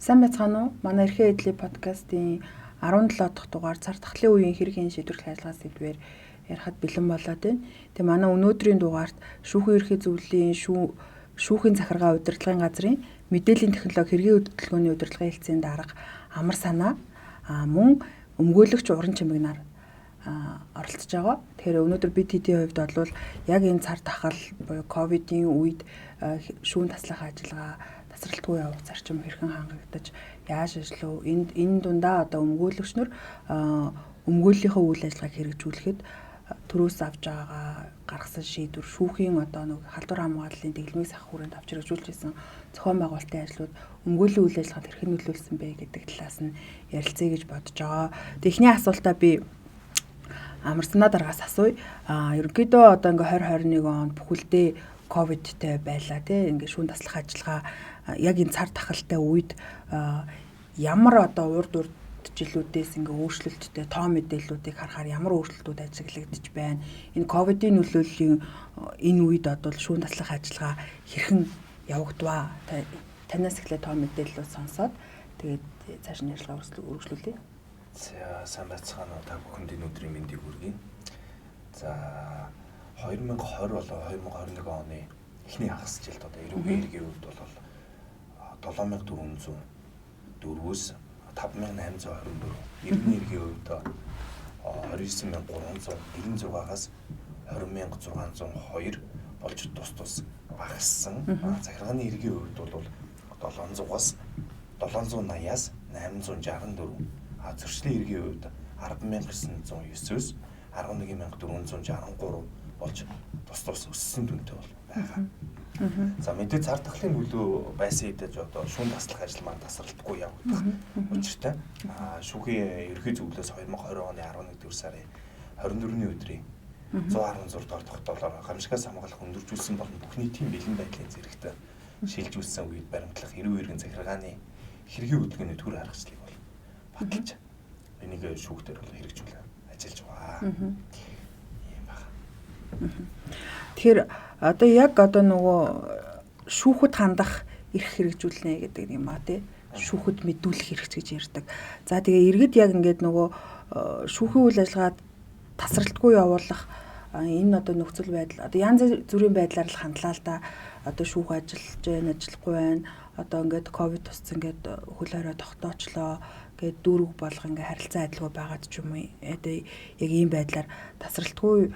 Сайн байцгаана уу? Манай Эрхэн эдлийн подкастын 17 дахь дугаар цар тахлын үеийн хэргийн шийдвэрлэх ажиллагаа сэдвээр ярихад бэлэн болоод байна. Тэгээ манай өнөөдрийн дугаарт шүүхийн ерхий зөвлөлийн шүүхийн захиргаа удирдлагын газрын мэдээллийн технологи хэргийн хөдөлгөөний удирдлагын хэлтсийн дарга Амар Санаа мөн өмгөөлөгч Уран Чимэгнар оролцож байгаа. Тэгэхээр өнөөдөр бид тэдний хувьд бол яг энэ цар тахал буюу ковидын үед шүүн таслах ажиллагаа тасралтгүй явах зарчим хэрхэн хангагдаж яаж ажиллав, энэ дундаа одоо өмгөөлөгч нар өмгөөллийнхөө үйл ажиллагааг хэрэгжүүлэхэд төрөөс авч байгаа гаргасан шийдвэр, шүүхийн одоо нэг халдвар хамгааллын дэглэмийг сах хүрээнд авч хэрэгжүүлж исэн зохион байгуулалтын ажлууд өмгөөллийн үйл ажиллагаанд хэрхэн нөлөөлсөн бэ гэдэг талаас нь ярилцъя гэж бодож байгаа. Эхний асуултаа би Амар Санаа даргаас асууя. Ерөнхийдөө одоо ингээ 2021 онд бүхэлдээ ковидтэй байлаа тий. Ингээ шүүн таслах ажиллагаа яг энэ цар тахалтай үед ямар одоо урд урд жилүүдээс ингээ өөрчлөлттэй тоо мэдээллүүдийг харахаар ямар өөрчлөлтүүд ажиглагдаж байна? Энэ ковидын нөлөөллийн энэ үед одоо шүүн таслах ажиллагаа хэрхэн явагдваа? Танаас эхлээд тоо мэдээллүүд сонсоод тэгээд цааш нь ярилцлага үргэлжлүүлье. За, сайн байцгаана уу, та бүхэнд энэ өдрийн мэндийг хүргэе. За, 2020 болон 2021 оны эхний хагас жилд одоо эрүүгийн эргийн хувьд бол 7404-өөс 5824, иргэний эргийн хувьд 29396-аас 20602 болж тус тус багассан. Захиргааны эргийн хувьд бол 700-аас 780-аас 864, зөрчлийн эргийн хувьд 10909-өөс 11463 болж тус тус өссөн дүнтэй бол байгаа. За, мэдээ цар тахлын нөлөө байсан хэдэж одоо шүүн таслах ажил маань тасралтгүй явагдах учиртай. Шүүхийн ерөнхий зөвлөлөөс 2020 оны 11-р сарын 24-ний өдрийн 116 дугаар тогтоолоор гамшигаас хамгаалах өндөржүүлсэн болон бүх нийтийн бэлэн байдлын зэрэгт шилжүүлсэн үед баримтлах эрүү иргэн захиргааны хэргийн хөдөлгөөний төр аргачлалыг бол баталж энийг шүүхтэр бол хэрэгжүүлээ ажиллаж байгаа. Ийм байна. Тэгэхээр одоо яг одоо нөгөө шүүхэд хандах эрх хэрэгжүүлнэ гэдэг юм а тий. Шүүхэд мэдүүлэх эрх гэж ярьдаг. За, тэгээ иргэд яг ингээд нөгөө шүүхийн үйл ажиллагаа тасралтгүй явуулах энэ одоо нөхцөл байдал одоо янз бүрийн байдлаар л хандлаа л да. Одоо шүүх ажиллаж байна, ажиллахгүй байна. Одоо ингээд ковид тусцсан ингээд хөл хорой тогтоочлоо гээд дүүрэг болох ингээд харилцан адилгүй байгаад ч юм уу. Одоо яг ийм байдлаар тасралтгүй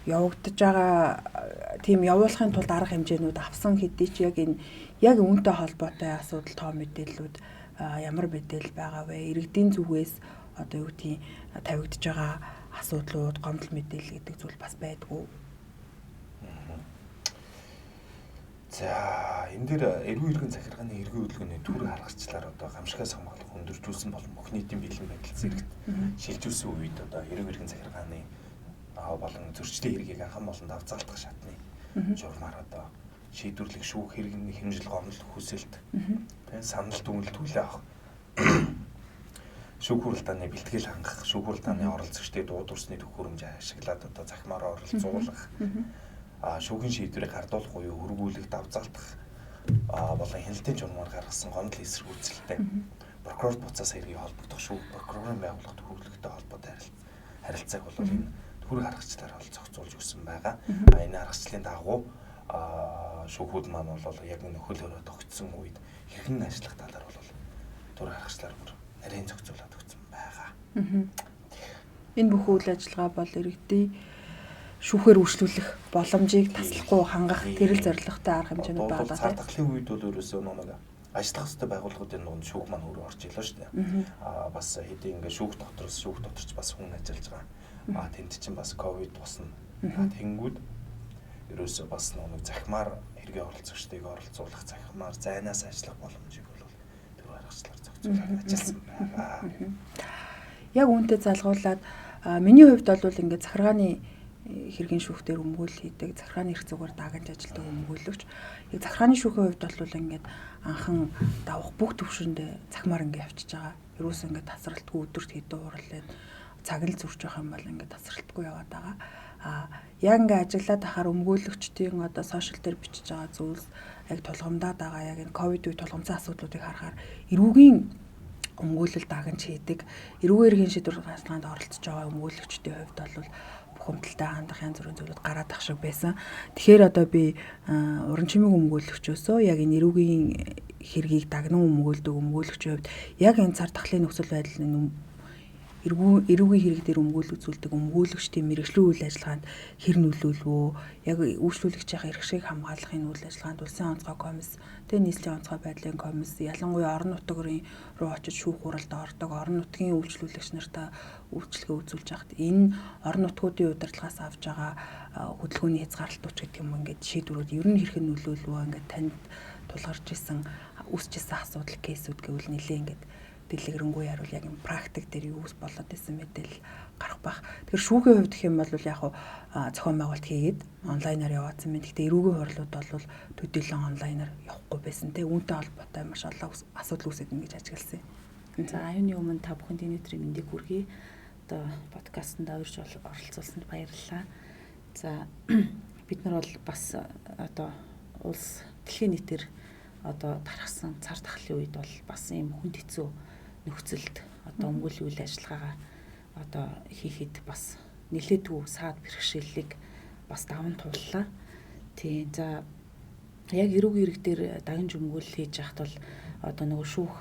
явагдаж байгаа тийм явуулахын тулд арга хэмжээнүүд авсан хэдий ч яг энэ яг үүнтэй холбоотой асуудал тоо мэдээллүүд ямар мэдээлэл байгаа вэ? Иргэдийн зүгээс одоо юу гэдгийг тавигдж байгаа асуудлууд, гомдол мэдээлэл гэдэг зүйл бас байдгүй. За, энэ дээр эрүү иргэн захиргааны эргэн хөдөлгөөний төр харгачлалаар одоо гамшигаас хамгаалах өндөржүүлсэн болон бүх нийтийн бэлэн байдал зэрэгт шилжүүлсэн үед одоо эрүү иргэн захиргааны болон зөрчлийн хэргийг анхан болон давзаалтах шатны журмаар одоо шийдвэрлэх шүүх хэргийн хэмжил гомдол хүсэлт, санал дүгнэлт хүлээн авах, шүүх хуралдааны бэлтгэл хангах, шүүх хуралдааны оролцогчдыг дуудварсны төхөөрөмж ашиглаад одоо захимаар оролцуулах, шүүхийн шийдвэрийг гардуулах буюу хөргүүлэх, давзаалтах болон хяналтын журмаар гаргасан гомдол эсэргүүцэлтэй прокурор буцаас хэргийг холбогдох шүүх прокурорын байгууллага төхөөрөлттэй холбоотой харилцааг бол энэ төхөрөг харгачлалаар бол зохицуулж өгсөн байгаа. Энэ аргачлалын дагуу шүүхүүд маань бол яг нөхөл өрөө тогтсон үед хэрхэн ажиллах талаар бол төр харгачлалаар бүр нарийн зохицуулаад өгсөн байгаа. Энэ бүх үйл ажиллагаа бол иргэдийн шүүхээр үйлчлүүлэх боломжийг таслахгүй хангах тэрэл зорилготой арга хэмжээнүүд байгаа. Цар тахлын үед бол ерөөсөө нэг ажиллах ёстой байгууллагуудын дунд шүүх маань өөрөө орж илаа шүү дээ. Бас хэдий ингээ шүүх дотроос шүүх доторч бас хүн ажиллаж байгаа. Тэнд чинь бас ковид тусна. Тэнгүүд ерөөсөө бас нэг захимаар хэргийн оролцогчдыг оролцуулах, захимаар зайнаас ажиллах боломжийг бол төр аргачлалаар зохицуулаад ажилласан байгаа. Яг үүнтэй залгуулад миний хувьд бол ингээд захиргааны хэргийн шүүхтэр өмгөөл хийдэг, захиргааны эрх зүгээр дагнаж ажилладаг өмгөөлөгч. Яг захиргааны шүүхийн хувьд бол ингээд анхан давах бүх төвшөндөө захимаар ингээд явчихж байгаа. Ерөөсөө ингээд тасралтгүй өдөрт хэдэн хурлын цаг л зурж явах юм бол ингээд тасралтгүй яваад байгаа. Яг ингээ ажиглаад ахаар өмгөөлөгчдийн одоо сошиал дээр бичиж байгаа зүйлс яг тулгамдаад байгаа яг энэ ковид үе тулгамдсан асуудлуудыг харахаар эрүүгийн өмгөөлөл дагнж хийдэг, эрүүгийн хэргийн шийдвэр гаргахад оролцож байгаа өмгөөлөгчдийн хувьд бол бухимдалтай хандах янз бүрийн зүйлүүд гараад ах шиг байсан. Тэгэхээр одоо би уран чимээг өмгөөлөгчөөсөө яг энэ эрүүгийн хэргийг дагнан өмгөөлдөг өмгөөлөгчийн хувьд яг энэ цар тахлын нөхцөл байдал энэ эрүүгийн хэрэг дээр өмгөөл үзүүлдэг өмгөөлөгчдийн мэргэжлийн үйл ажиллагаанд хэр нөлөөлвөө, яг үйлчлүүлэгчийн эрх ашиг хамгаалахын үйл ажиллагаанд улсын онцгой комисс, тэ нийслэлийн онцгой байдлын комисс, ялангуяа орон нутгийн руу очиж шүүх хуралд ордог орон нутгийн үйлчлүүлэгч нартай үйлчилгээ үзүүлж байхад энэ орон нутгуудын удирдлагаас авж байгаа хөдөлгөөний хязгаарлалтууд ч гэдэг юм ингээд шийдвэрүүд ер нь хэрхэн нөлөөлвөө, ингээд танд тулгарч исэн үүсч исэн асуудал кейсүүд гэвэл нэлээ ингээд дэлгэрэнгүй яривал яг юм практик дээр юу болоод исэн мэдээлэл гарах бах. Тэгэхээр шүүхийн хувьд гэх юм бол яг зохион байгуулалт хийгээд онлайнаар яваадсан мэт. Гэхдээ эрүүгийн хурлууд бол төдийлөн онлайнаар явахгүй байсан те. Үүнтэй холбоотой маш олон асуудал үүсэт ингэж ажигласан. За, аюуны өмнө та бүхэнд энэ өдрийн мэндийг хүргэе. Одоо подкастт урьж оролцуулсанд баярлалаа. За, бид нар бол бас одоо улс дэлхийн нийтээр одоо тархсан цар тахлын үед бол бас ийм хүнд хэцүү нөхцөлд одоо өмгөөллийн үйл ажиллагаагаа одоо хийхэд бас нэлээдгүй саад бэрхшээлийг бас даван тууллаа. Тийм. За, яг эрүүгийн хэрэг дээр дагнж өмгөөлөл хийж яхад бол одоо нөгөө шүүх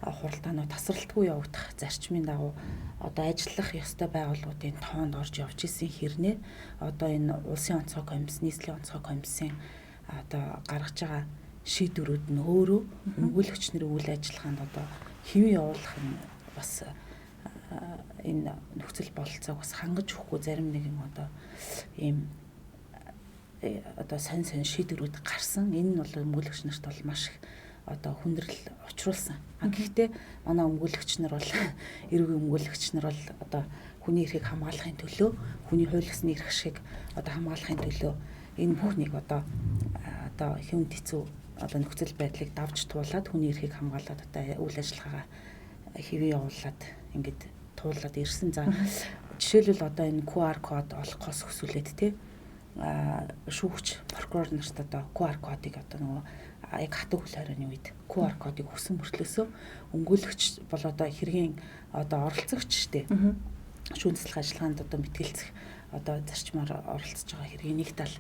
хуралдаанууд тасралтгүй явагдах зарчмын дагуу одоо ажиллах ёстой байгууллагуудын тоонд орж явж исэн хэрнээ одоо энэ улсын онцгой комисс, нийслэлийн онцгой комиссийн одоо гаргаж байгаа шийдвэрүүд нь өөрөө өмгөөлөгч нарын үйл ажиллагаанд одоо хэвэн явуулах нь бас энэ нөхцөл бололцоог бас хангаж өгөхгүй зарим нэгэн одоо ийм одоо сонь сонь шийдвэрүүд гарсан. Энэ нь бол өмгөөлөгч нарт бол маш их одоо хүндрэл учруулсан. А гэхдээ манай өмгөөлөгч нар бол эрүүгийн өмгөөлөгч нар бол одоо хүний эрхийг хамгаалахын төлөө, хүний хууль ёсны эрх ашиг одоо хамгаалахын төлөө энэ бүхнийг одоо хүнд хэцүү одоо нөхцөл байдлыг давж туулаад хүний эрхийг хамгаалаад одоо үйл ажиллагаагаа хэвэн явуулаад ингээд туулаад ирсэн. За, жишээлбэл одоо энэ QR код олохоос өсвөлээд те шүүгч прокурор нарт одоо QR кодыг одоо нөгөө яг хатуу хөл хорионы үед QR кодыг өгсөн мөртлөөсөө өмгөөлөгч бол одоо хэргийн одоо оролцогч штэ. Шүүн засалх ажиллагаанд одоо мэтгэлцэх одоо зарчмаар оролцож байгаа хэргийн нэг тал.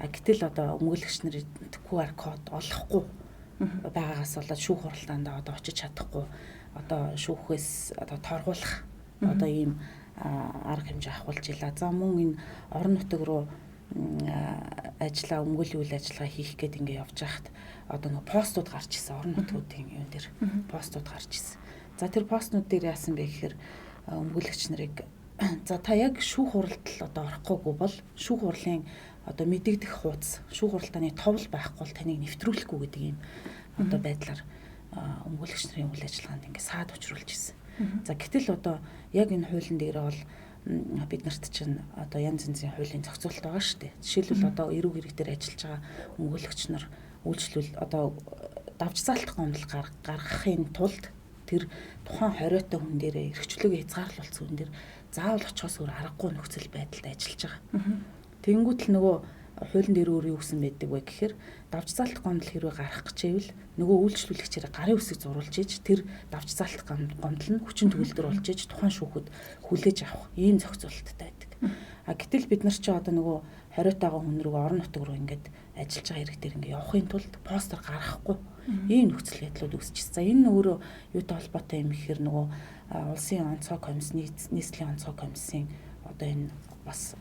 А гэтэл одоо өмгөөлөгч нар QR код олохгүй байгаагаас болоод шүүх хуралдаанд одоо очиж чадахгүй одоо шүүхээс одоо торгуулах одоо ийм арга хэмжээ авахулж илаа. За, мөн энэ орон нутаг руу ажиллаа өмгөөллийн үйл ажиллагаа хийх гээд ингээ явж байхад одоо нөгөө постууд гарч исэн, орон нутгуудын юм дээр постууд гарч исэн. За, тэр постнууд дээр яасан бэ гэхээр өмгөөлөгч нарыг за та яг шүүх хуралд одоо орохгүйгүй бол шүүх хурлын одоо мэдэгдэх хууц, шүүх хуралдааны товл байхгүй бол таныг нэвтрүүлэхгүй гэдэг ийм одоо байдлаар өмгөөлөгч нарын үйл ажиллагаанд ингээ саад учруулж ирсэн. За, гэтэл одоо яг энэ хуулийн дээр бол бид нарт чинь одоо янз янзын хуулийн зохицуулалт байгаа шүү дээ. Жишээлбэл одоо эрүүг хэрэг дээр ажиллаж байгаа өмгөөлөгч нар үйлчлүүл одоо давж заалтах гомдол гаргахын тулд тэр тухайн хориотой хүн дээрээ эрхчлөөг хязгаарлуулсан хүн дээр заавал очихоос өөр аргагүй нөхцөл байдалд ажиллаж байгаа. Тэнгүүт л нөгөө хуулийн дээр өөр юу гэсэн байдаг вэ гэхээр давж заалтах гомдол хэрвээ гарах гэжээвэл нөгөө үйлчлүүлэгчээр гарын үсэг зурулж иж тэр давж заалтах гомдол нь хүчин төгөлдөр болж иж тухайн шүүхэд хүлээж авах ийм зохицуулттай байдаг. А гэтэл бид нар чи одоо нөгөө хориотойгоо хүн рүү орон нутаг руу ингээд ажиллаж байгаа хэрэг дээр ингээд явахын тулд постэр гаргахгүй ийм нөхцөл байдлууд үүсчихсэн. За, энэ нь өөрөө юутай холбоотой юм гэхээр нөгөө улсын онцгой комисс, нийслэлийн онцгой комиссийн одоо энэ бас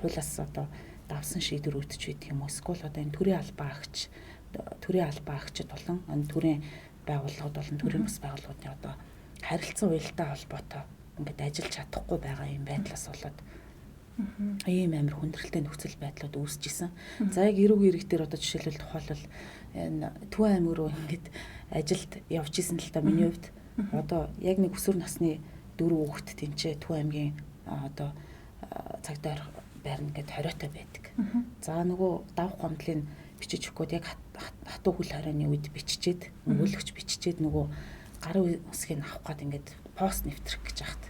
хуулиас одоо давсан шийдвэр үүдч байдаг юм уу? Эсвэл одоо энэ төрийн албаа агчид болон энэ төрийн байгууллагууд болон төрийн бас байгууллагуудын одоо харилцан уялдаа холбоотой ингээд ажиллаж чадахгүй байгаа юм байдлаас болоод ийм амар хүндрэлтэй нөхцөл байдлууд үүсэж исэн. За, яг эрүүг хэрэг дээр одоо жишээлбэл тухайлбал энэ Төв аймаг руу ингээд ажилд явж исэн л та миний хувьд одоо яг нэг өсвөр насны дөрөв хүүхэд тэнцээ Төв аймгийн одоо цагдаа байрна гэд хориотой байдаг. За, нөгөө давх гомдлыг бичиж өгөхөд яг хатуу хөл хорионы үед биччихэд өмгөөлөгч биччихэд нөгөө гарын үсгийг авах гээд ингээд пост нэвтрэх гэж яхад.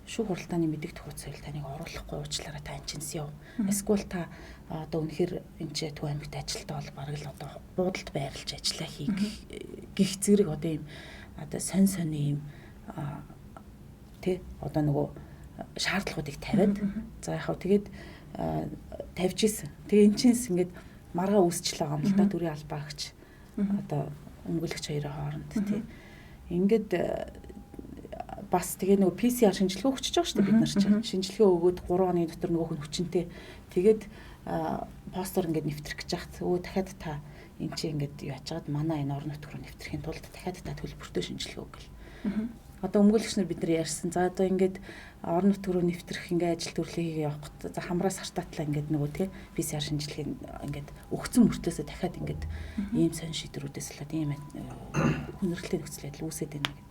Шүүх хуралдааны мэдэгдэх хуудас соёл таныг оруулахгүй уучлаарай та энэ чинс яв. Эсвэл та одоо үнэхээр энэ чи Төв аймагт ажилтаа бол бараг л одоо буудалд байрлаж ажиллаа хий гих зэрэг одоо ийм одоо сонь сонь ийм тий одоо нөгөө шаардлагуудыг тавиад за яг хав тэгээд тавьж исэн. Тэгээ эн чинс ингээд маргаа үүсчлээ байгаа юм л та төрийн албаагч одоо өмгөөлөгч хоёрын хооронд тий. Ингээд бас тэгээ нөгөө PCR шинжилгээ өгчөж байгаа шүү дээ бид нар чинь. Шинжилгээ өгөөд 3 хоногийн дотор нөгөөх нь хүчинтэй. Тэгээд постор ингээд нэвтрэх гэж яхад өө дахиад та эн чинь ингээд юу ячаад манай энэ орон нутг руу нэвтрэхийн тулд дахиад та төлбөртэй шинжилгээ өгөл. Одоо өмгөөлөгч нар бид нар ярьсан. За одоо ингээд орон нутг руу нэвтрэх ингээд ажил төрлөө хийгээ явах гэт за хамраа сартаатлаа ингээд нөгөө тий PCR шинжилгээ ингээд өгцөн мөртлөөсөө дахиад ингээд ийм сонь шийдвэрүүдээс болоод ийм хүндрэлтэй нөхцөл байдал үүсээд байна гэдэг.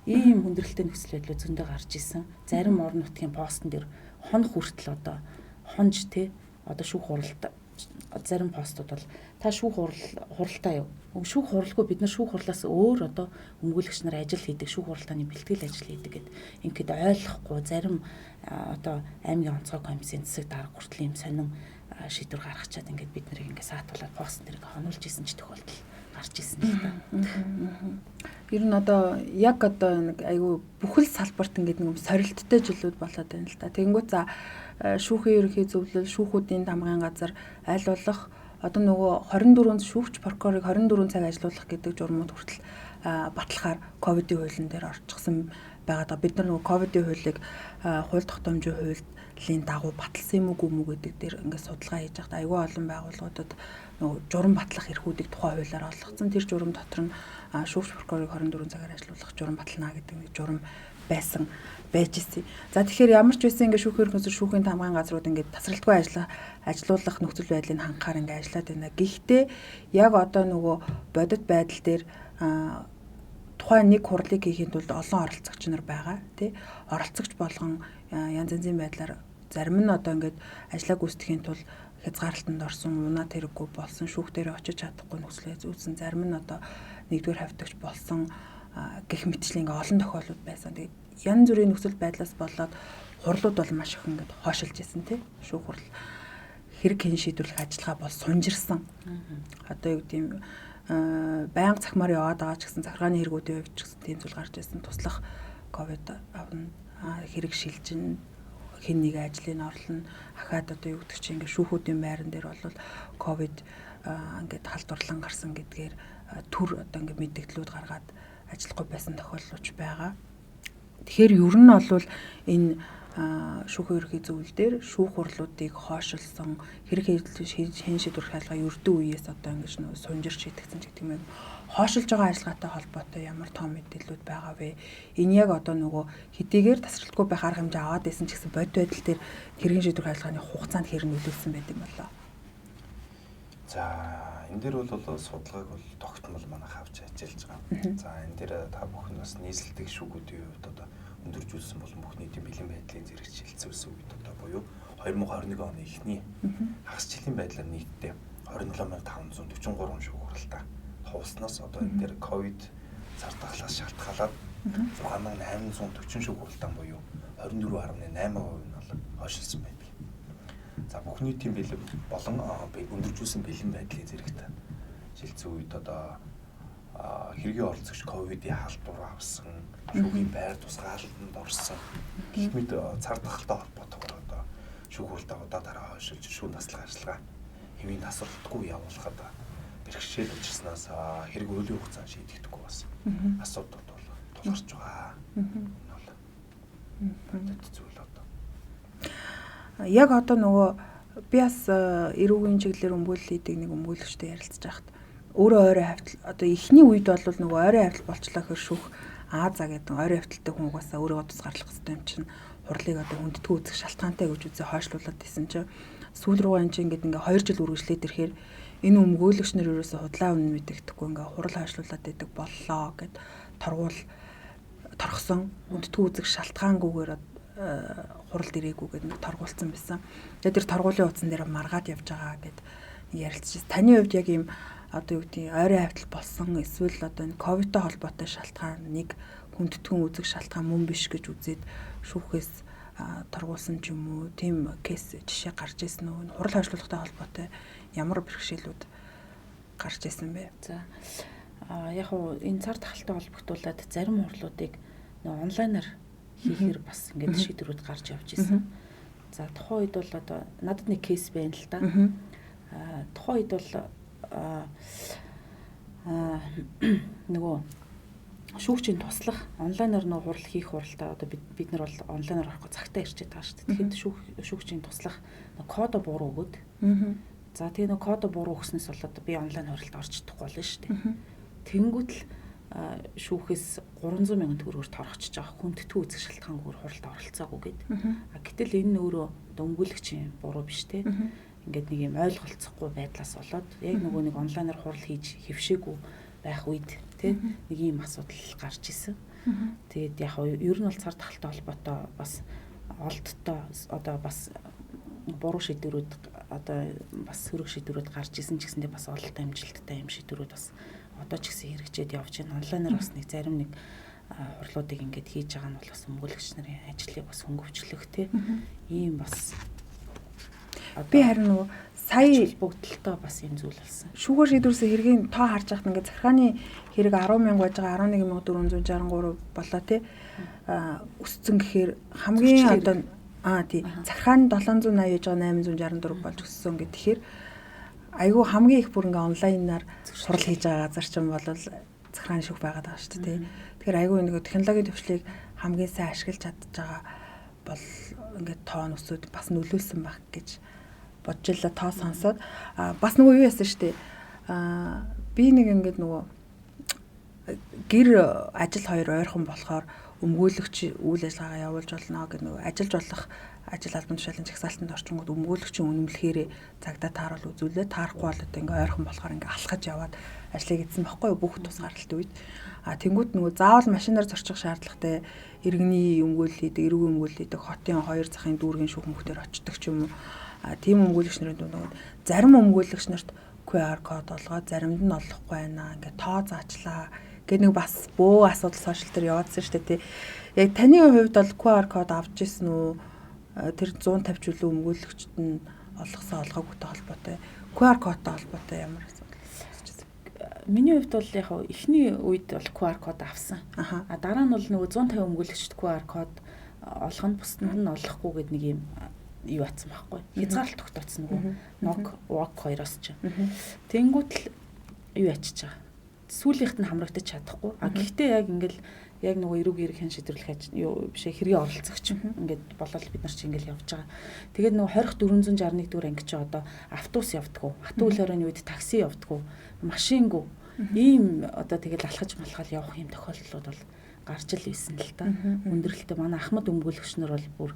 Ийм хүндрэлтэй нөхцөл байдлууд зөндөө гарч исэн. Зарим орон нутгийн постн дээр хонх хүртэл одоо хонж тий одоо шүүх хуралд зарим постууд бол та шүүх хуралтай юу? Шүүх хуралгүй бид нар шүүх хурлаас өөр одоо өмгөөлөгч нар ажил хийдэг, шүүх хуралдааны бэлтгэл ажил хийдэг гэд ингээд ойлгохгүй зарим одоо аймгийн онцгой комиссийн засаг дарга хүртэл ийм сонин шийдвэр гаргачаад ингээд бид нарыг ингээд саатуулаад постн дээр ингээд хонуулж исэн ч тохиолдол гарч исэн л та. Ер нь одоо яг одоо нэг айгүй бүхэл салбарт ингээд нэг сорилттой жилүүд болоод байна л та. Тэгэнгүүт за шүүхийн ерөнхий зөвлөл, шүүхүүдийн тамгын газар аль болох одоо нөгөө 24 шүүгч прокурорыг 24 цаг ажилуулах гэдэг журмууд хүртэл батлахаар ковидын хуулийн дээр орчихсон байгаа. Бид нар нөгөө ковидын хуулийг хууль тогтоомжийн хуулийн дагуу баталсан юм уу үгүй юм гэдэг дээр ингээд судалгаа хийж байхад айгүй олон байгууллагуудад нөгөө журам батлах эрхүүдийг тухайн хуулиар олгоцсон. Тэр журам дотор нь шүүгч прокурорыг 24 цагаар ажилуулах журам батална гэдэг нэг журам байсан байж ирсэн. За тэгэхээр ямар ч байсан ингээд шүүхийн ерөнхий шүүхийн тамгын газрууд ингээд тасралтгүй ажиллуулах нөхцөл байдлыг хангахаар ингээд ажиллаад байна. Гэхдээ яг одоо нөгөө бодит байдал дээр тухайн нэг хурлыг хийхин тулд олон оролцогч нар байгаа тий. Оролцогч болгон янз янзын байдлаар зарим нь одоо ингээд ажлаа гүйцэтгэхийн тулд хязгаарлалтанд орсон, унаад хэрэггүй болсон, шүүх дээр очиж чадахгүй нөхцөл үүссэн, зарим нь одоо нэгдүгээр хавьтагч болсон гэх мэтчлэн ингээ олон тохиолдол байсан. Тэгээд янз бүрийн нөхцөл байдлаас болоод хурлууд бол маш их ингээд хойшилж исэн тий. Шүүх хурал хэрэг хэн шийдвэрлэх ажиллагаа бол сунжирсан. Одоо юу гэдэг юм байнга цахимаар яваад байгаа ч гэсэн захиргааны хэрэгүүдийн хувьд ч гэсэн тийм зүйл гарч ирсэн. Туслах ковид авна, хэрэг шилжин, хэн нэг ажлын орлоно, ахаад одоо юу гэдэг чинь ингээд шүүхүүдийн байран дээр бол ковид ингээд халдварлан гарсан гэдгээр төр одоо ингээд мэдээллүүд гаргаад ажиллахгүй байсан тохиолдлууч байгаа. Тэгэхээр ер нь бол энэ шүүхийн ерөнхий зөвлөл дээр шүүх хурлуудыг хойшилсан хэрэг хэн шийдвэрлэх ажиллагаа ердөө үеэс одоо ингэж нөө сунжирч шийдэгдсэн ч гэдэг юм. Хойшилж байгаа ажиллагаатай холбоотой ямар том мэдээллүүд байгаа вэ? Энэ яг одоо нөгөө хэдийгээр тасралтгүй байх арга хэмжээ аваад байсан ч гэсэн бодит байдал дээр хэргийн шийдвэрлэх ажиллагааны хугацаанд хэр нөлөөлсөн байт юм болоо? За энэ дээр бол судалгааг бол тогтмол манайх авч ажиллаж байгаа. За энэ дээр та бүхэн бас нийслэлдэг шүүгүүдийн хувьд одоо өндөржүүлсэн болон бүх нийтийн бэлэн байдлын зэрэг шилжүүлсэн үед одоо буюу 2021 оны эхний хагас жилийн байдлаар нийтдээ 27543 шүүх хуралдаа туулснаас одоо энэ дээр ковид цар тахлаас шалтгаалаад 6840 шүүх хуралдаан буюу 24.8% нь бол хойшилсан байдаг. За бүх нийтийн бэлэн болон өндөржүүлсэн бэлэн байдлын зэрэгт шилжсэн үед одоо хэргийн оролцогч ковидын халдвар авсан, шүүхийн байр тусгаарлалтанд орсон гэх мэт цар тахалтай холбоотойгоор одоо шүүх хуралдаа удаа дараа хойшилж шүүн таслах ажиллагаа хэвийн тасралтгүй явуулахад бэрхшээл учирснаас хэрэг үеийн хугацаанд шийдэгдэхгүй бас асуудал бол тулгарч байгаа. Энэ бол зүйл одоо. Яг одоо нөгөө би бас эрүүгийн чиглэлээр өмгөөлөл хийдэг нэг өмгөөлөгчтэй ярилцж байхад өөрөө ойрын хавтал одоо эхний үед бол нөгөө ойрын хавтал болчлоо гэхэр шүүх аа за гэдэг ойрын хавталтай хүн угаасаа өөрийгөө тусгаарлах хэрэгтэй юм чинь хурлыг одоо хүндэтгүү үзэх шалтгаантай гэж үзээ хойшлуулад исэн чинь сүүл рүүгээ энэ чинь ингээд ингээ 2 жил үргэлжлээд ирэхээр энэ өмгөөлөгч нар ерөөсөө худлаа үнэн мэдэгдэхгүй ингээ хурал хойшлуулад идэг боллоо гэд торгуул торгосон хүндэтгүү үзэх шалтгаангүйгээр хуралд ирээгүй гэд нэг торгуулсан байсан. Тэгээд тэр торгуулийн утсан дээр маргаад явж байгаа гэд ярилцчихсан. Таны хувьд яг ийм одоо юу гэдэг ойрын хавтал болсон эсвэл одоо энэ ковидтой холбоотой шалтгаан нэг хүндэтгэн үзэх шалтгаан мөн биш гэж үзээд шүүхээс торгуулсан ч юм уу, тийм кейс жишээ гарч ирсэн үү? Хурал хойшлуулгатай холбоотой ямар бэрхшээлүүд гарч ирсэн бэ? За яг уу энэ цар тахалтай холбогдуулаад зарим хурлуудыг нөө онлайнаар хийхээр бас ингээд шийдвэрүүд гарч явж исэн. За тухайн үед бол одоо надад нэг кейс байна л да. Тухайн үед бол нөгөө шүүгчийн туслах онлайнаар нөгөө хурал хийх хуралдаа одоо бид нар бол онлайнаар орохгүй цагтаа ирчээд байгаа шүү дээ. Тэгэхэд шүүгчийн туслах кодо буруу өгөөд. За тэгээ нөгөө кодо буруу өгснөөс болоод би онлайн хуралд орж чадахгүй болно шүү дээ. Тэнгүүт л шүүхээс 300 мянган төгрөгөөр торгочж байгаа хүндэтгүү үзэх шалтгаангүйгээр хуралд оролцоогүй гээд. А гэтэл энэ нь өөрөө одоо өмгөөлөгчийн буруу биш те. Ингээд нэг юм ойлголцохгүй байдлаас болоод яг нөгөө нэг онлайнаар хурал хийж хэвшээгүй байх үед те нэг ийм асуудал гарч исэн. Тэгээд яг ер нь бол цар тахалтай холбоотой бас олдтой одоо бас буруу шийдвэрүүд одоо бас сөрөг шийдвэрүүд гарч исэн ч гэсэндээ бас ололтой амжилттай юм шийдвэрүүд бас одоо ч гэсэн хэрэгжээд явж байна. Онлайнаар бас нэг зарим нэг хурлуудыг ингээд хийж байгаа нь бол бас өмгөөлөгч нарын ажлыг бас хөнгөвчлөх те ийм бас би харин нөгөө сая бүгдэлтэй бас юм зүйл болсон. Шүүгээр шийдвэрсэн хэргийн тоо харж байхад ингээд захиргааны хэрэг 10,000 байж байгаа 11,463 болоо тий өссөн гэхээр хамгийн одоо тий захиргааны 780 байж байгаа 864 болж өссөн гэх тэгэхээр айгүй хамгийн их бүр ингээ онлайнаар хурал хийж байгаа газар ч юм бол захиргааны шүүх байгаад байгаа шүү дээ тий. Тэгэхээр айгүй нөгөө технологийн төвшлийг хамгийн сайн ашиглаж чадж байгаа бол ингээд тоо нь өсөөд бас нөлөөлсөн байх гэж бодож илаа тоо сонсоод бас нөгөө юу яасан шүү дээ. Би нэг ингээд нөгөө гэр ажил хоёр ойрхон болохоор өмгөөлөгч үйл ажиллагаагаа явуулж болно гэх нөгөө ажиллаж болох ажил албан тушаалын жагсаалтанд орчингууд өмгөөлөгчийн үнэмлэхээрээ цагдаа тааруул үзүүлээ таарахгүй бол одоо ингээ ойрхон болохоор ингээ алхаж яваад ажлыг эзэн баггүй бүх тусгаарлалт үед. Тэнгүүд нөгөө заавал машинаар зорчих шаардлагатай иргэний өмгөөлөл хийдэг, эрүүг өмгөөлөл хийдэг, хотын хоёр захын дүүргийн шүүх мөхтөр очдог ч юм уу. Тийм өмгөөлөгч нарын дунд нөгөө зарим өмгөөлөгч нарт QR код олгоод заримд нь олохгүй байна. Ингээ тоо заачлаа гэх нэг бас бөө асуудал сошиал дээр яваадсан шүү дээ тий. Яг таны хувьд бол QR код авч ирсэн үү? Тэр 150 чөлөө өмгөөлөгчд нь олгосон олгоогүйтэй холбоотой QR кодтой холбоотой ямар асуудал үүсчихсэн? Миний хувьд бол яг эхний үед бол QR код авсан. А дараа нь бол нөгөө 150 өмгөөлөгчд QR код олох нь бусдад нь олохгүй гэд нэг юм юу атсан байхгүй. Хязгаарлалт тогтооцсон нөгөө NOC, WOC хоёроос ч. Тэнгүүт л юу ячиж байгаа. Сүүлийнхэд нь хамрагдаж чадахгүй. А гэхдээ яг ингээл яг нөгөө эрүүг эрэг хэн шийдвэрлэх аж юу бишээ хэргийн оролцогч ингээд болол бид нар чи ингээл явж байгаа. Тэгээд нөгөө 20461 дугаар анги чи одоо автобус явдггүй, хатуу үл хорионы үед такси явдггүй, машингүй ийм одоо тэгэл алхаж малхал явах юм тохиолдлууд бол гарч ил байсан л та. Өндөрлөлтөй манай Ахмад өмгөөлөгч нар бол бүр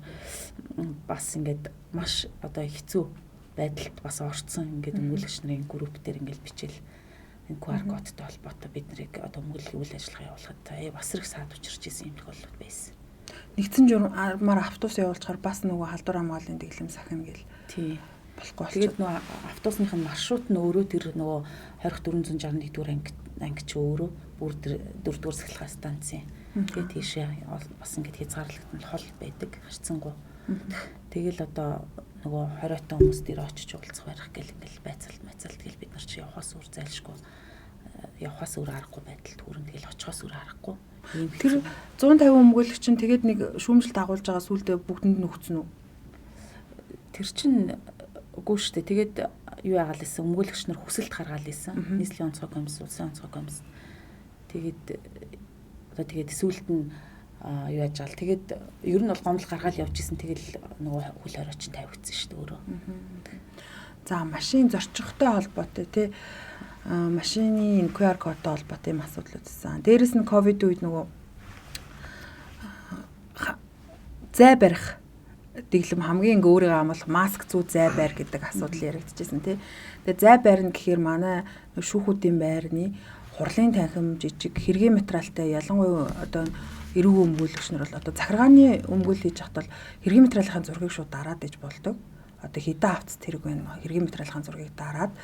бас ингээд маш одоо хэцүү байдалд бас орцсон ингээд өмгөөлөгч нарын групп дээр ингээд бичээл энэ QR кодтой холбоотой бид нарыг одоо өмгөөллийн үйл ажиллагаа явуулахад бас их саад учирч исэн юм тохиолдол байсан. Нэгдсэн журмаар автобус явуулчихаар бас нөгөө халдвар хамгааллын дэглэм сахина гэл. Тий. Болохгүй болчихсон. Тэгээд нөгөө автобусных нь маршрут нь өөрөө тэр нөгөө 20461 дугаар анги чи өөрөө бүр дөрөвдүгээр цахилгаан станцын. Тэгээд тийшээ бас ингээд хязгаарлагдсан хол байдаг харьцангуй. Тэгэл одоо нөгөө 20-тон хүмүүс дээр очиж уулзах барих гэл ингээл байцаалт майцаалт гэл бид нар чи явахаас өөр зайлшгүй явахаас өөр аргагүй байдалд хүрэн тэгэл очихоос өөр аргагүй. Ийм тэр 150 өмгөөлөгч чинь тэгээд нэг шүүмжил дагуулж байгаа сүулдэ бүгдэнд нь өгцөн үү? Тэр чинь үгүй шүү дээ. Тэгээд юу яагаал исэн өмгөөлөгч нар хүсэлт гаргаал исэн. Нийслэлийн онцгой комисс, улсын онцгой комисс. Тэгээд одоо тэгээд сүүлд нь юу яаж байгаа л тэгээд ер нь бол гомдол гаргаал явж исэн. Тэгэл нөгөө хөл хорой чинь тавигдсан шүү дээ өөрөө. За машин зорчихтой холбоотой тий машины QR кодтой холбоотой юм асуудал үүссэн. Дээрэс нь ковид үед нөгөө зай барих дэглэм хамгийн ингээ өөрийгөө амлах маск зүү зай байр гэдэг асуудал яригдчихсэн тий. Тэгээ зай байрна гэхээр манай шүүхүүдийн байрны хурлын танхим жижиг хэргийн материалтай ялангуяа одоо эрүүг өмгөөлөгч нар бол одоо захиргааны өмгөөл хийж байхад бол хэргийн материалын зургийг шууд дараад иж болдог. Одоо хэдэн авц тэрэг байна хэргийн материалын зургийг дараад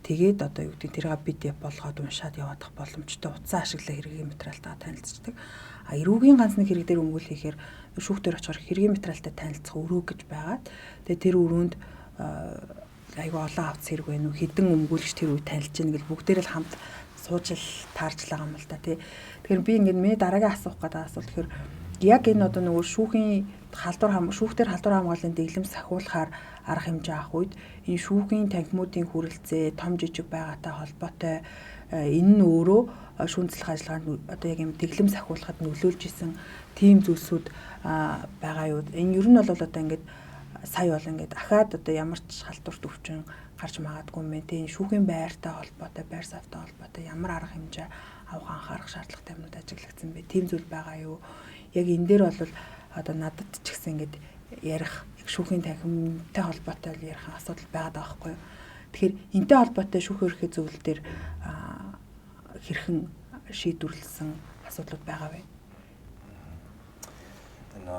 Тэгээд одоо юу гэдэг тэрийг PDF болгоод уншаад яваадах боломжтой утсан ашиглаа хэргийн материалтайгаа танилцдаг. А эрүүгийн ганц нэг хэрэг дээр өмгөөл хийхээр шүүхтэр очихоор хэргийн материалтай танилцах өрөө гэж байгаад тэгээд тэр өрөөнд айгүй олон авц хэрэг байна уу, хэдэн өмгөөлөгч тэр үе танилж гин гэл бүгдээр л хамт сууж л таарч л байгаа юм л та тий. Тэгэхээр би ингээд миний дараагийн асуух гэдэг асуулт тэгэхээр яг энэ одоо нөгөө шүүхийн халдвар шүүхтэр халдвар хамгааллын дэглэм сахиулахаар арга хэмжээ авах үед энэ шүүхийн танхимуудын хүрэлцээ том жижиг байгаатай холбоотой энэ нь өөрөө шүүн цэцлэх ажиллагаанд одоо яг юм дэглэм сахиулахад нөлөөлж исэн тийм зүйлсүүд байгаа юу? Энэ ер нь бол одоо ингээд сая бол ингээд ахаад одоо ямар ч халдварт өвчин гарч магадгүй юм байна. Тийм шүүхийн байртай холбоотой, байр савтай холбоотой ямар арга хэмжээ авах анхаарах шаардлагатай юмнууд ажиглагдсан бэ? Тийм зүйл байгаа юу? Яг энэ дээр бол одоо надад ч гэсэн ингээд ярих яг шүүхийн танхимтай холбоотой л ярих асуудал байгаад байгаа байхгүй юу? Тэгэхээр энтэй холбоотой шүүхийн ерөнхий зөвлөл дээр хэрхэн шийдвэрлэсэн асуудлууд байгаа вэ? Энэ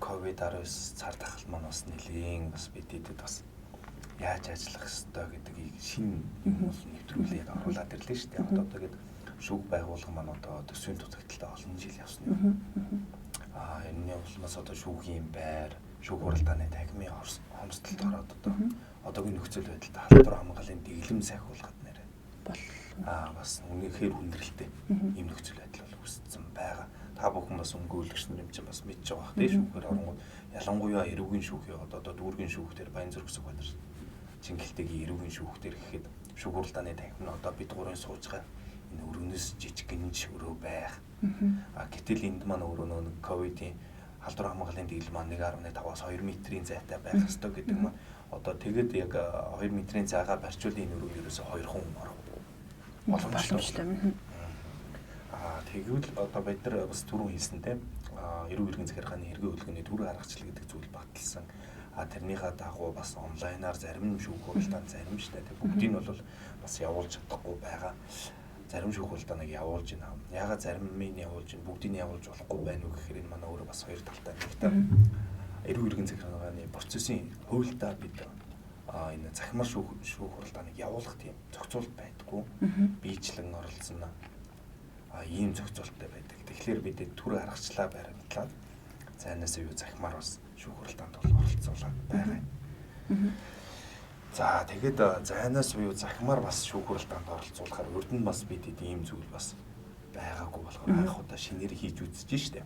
COVID-19 цар тахал маань бас нэлийн бас бидэд бас яаж ажиллах ёстой гэдгийг шинэ юм бол нэвтрүүлээд оруулаад ирлээ шүү дээ. Одоо тэгээд шүүх байгууллага маань одоо төсвийн дутагдaltaй олон жил явсан юм. Аа энэний улмаас одоо шүүхийн байр, шүүх хуралдааны танхимын хомсдолд ороод одоо одоогийн нөхцөл байдалд халдвар хамгааллын дэглэм сахиулахад нэрээ бол бас үнэхээр хүндрэлтэй ийм нөхцөл байдал бол үүссэн байгаа. Та бүхэн бас өмгөөлөгч нар юм чинь бас мэдж байгаа бах тий шүүхээр оронгууд ялангуяа эрүүгийн шүүх яваад одоо дүүргийн шүүх дээр Баянзүрх Сүхбаатар Чингэлтэйгийн эрүүгийн шүүх дээр гэхэд шүүх хуралдааны танхим нь одоо бид гурын сууж байгаа энэ өрөөнөөс жижиггэнж өрөө байх. А гэтэл энд маань өөрөө нэг ковидын халдвар хамгааллын дэглэм маань 1.5-аас 2 метрийн зайтай байх ёстой гэдэг маань одоо тэгэд яг 2 метрийн зайгаа барьчвал энэ өрөө ерөөсө 2 хүн орох боломжтой. Аа тэгвэл одоо бид нар бас түрүүн хэлсэн те эрүүг иргэн захиргааны хэргийн хөдөлгөөний төрийн аргачлал гэдэг зүйл баталсан. А тэрнийхээ дагуу бас онлайнаар зарим шүүх хуралдаан зарим штэ тэг бүгдийг нь бол бас явуулж чадахгүй байгаа. Зарим шүүх хуралдааныг явуулж байна. Яагаад заримыг нь явуулж байна, бүгдийг нь явуулж болохгүй байна уу гэхээр энэ манай өөрөө бас хоёр талтай. Нэгт эрүүг иргэн захиргааны процессын хуульдаа бид энэ захимар шүүх хуралдааныг явуулах тийм зохицуулт байдаггүй. Биечлэн оролцсон ийм зохицуулттай байдаг. Тэгэхээр бид төр аргачлаа баримтлаад зайнаас юу захимар бас шүүх хуралдаанд бол оролцуулаад байгаа юм. За тэгэд зайнаас буюу захимар бас шүүх хуралдаанд оролцуулахаар урд нь бас бидэд ийм зүйл бас байгаагүй болохоор анх удаа шинээр хийж үзэж штэ.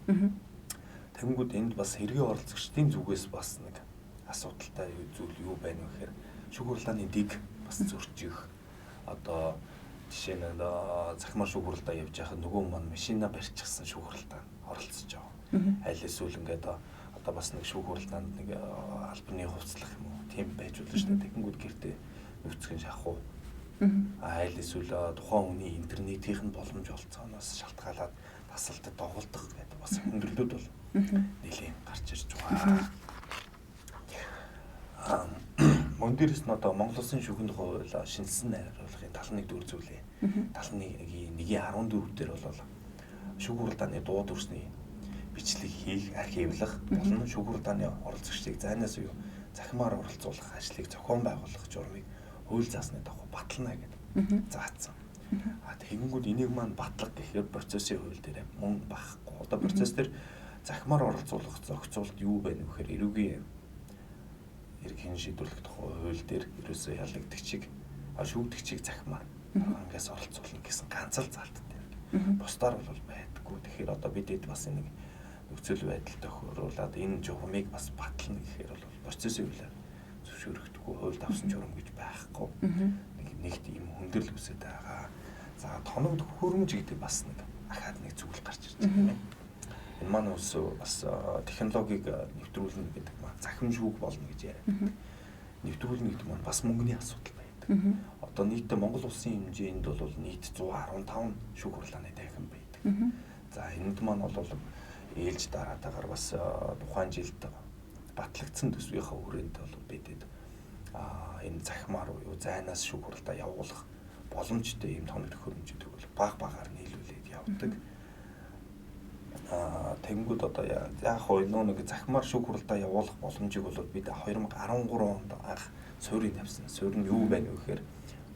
Тэгэнгүүт энд бас хэргийн оролцогчдын зүгээс бас нэг асуудалтай зүйл юу байна вэ гэхээр шүүх хуралдааны дэг бас зөрчих. Одоо жишээ нь захимар шүүх хуралдаа явж байхад нөгөө маань машина барьчихсан шүүх хуралдаанд оролцож байгаа. Аль эсвэл ингээд одоо бас нэг шүүх хуралдаанд нэг албаны хувцлах юм уу тийм байж болно шүү дээ. Тэгэнгүүт гэртээ нүцгэн шахах уу. Аль эсвэл тухайн хүний интернетийнх нь боломж олцооноос шалтгаалаад тасалтад доголдох гэдэг бас хүндрэлүүд бол нэлийн гарч ирж байгаа. Мөн дээрээс нь одоо Монгол Улсын шүүхийн тухай хууль шинэлсэн найруулгын 71 дөрв зүйлээ 71-ийн 14 дээр бол шүүх хуралдааны дуу дүрсний бичлэг хийх, архивлах болон шүүх хуралдааны оролцогчдыг зайнаас юу захимаар оролцуулах ажлыг зохион байгуулах журмыг хууль заасны дагуу батална гэдэг заасан. А тэгэнгүүт энийг маань батлах гэхээр процессын хууль дээр мөн багхгүй. Одоо процесс дээр захимаар оролцуулах зохицуулт юу байна вэ гэхээр эрүүгийн иргэн шийдвэрлэх тухай хууль дээр ерөөсөө ялагдагчийг шүүгдэгчийг захимаар ангиас оролцуулна гэсэн ганц л заалттай. Бусдаар бол байдаггүй. Тэгэхээр одоо бидэд бас нэг нөхцөл байдал тохируулаад энэ журмыг бас батална гэхээр бол процессын хуулиар зөвшөөрөгдөхгүй, хуульд авсан журам гэж байхгүй. Нэгт ийм хүндрэл үүсээд байгаа. За тоног төхөөрөмж гэдэг бас нэг ахаад нэг зүйл гарч ирж байгаа юм байна. Энэ маань ус бас технологиг нэвтрүүлнэ гэдэг маань захим шүүх болно гэж яриад. Нэвтрүүлнэ гэдэг маань бас мөнгөний асуудал байдаг. Одоо нийтдээ Монгол улсын хэмжээнд бол нийт 115 шүүх хурлааны танхим байдаг. За энд маань бол ээлж дараатаагаар бас тухайн жилд батлагдсан төсвийнхаа хүрээнд бол бидэд энэ захимаар буюу зайнаас шүүх хуралдаа явуулах боломжтой ийм тоног төхөөрөмжүүдийг бол баг багаар нийлүүлээд явдаг. Тэгэнгүүт одоо яг хоо нэг захимаар шүүх хуралдаа явуулах боломжийг бол бид 2013 онд анх суурийг тавьсан. Суурь нь юу байна вэ гэхээр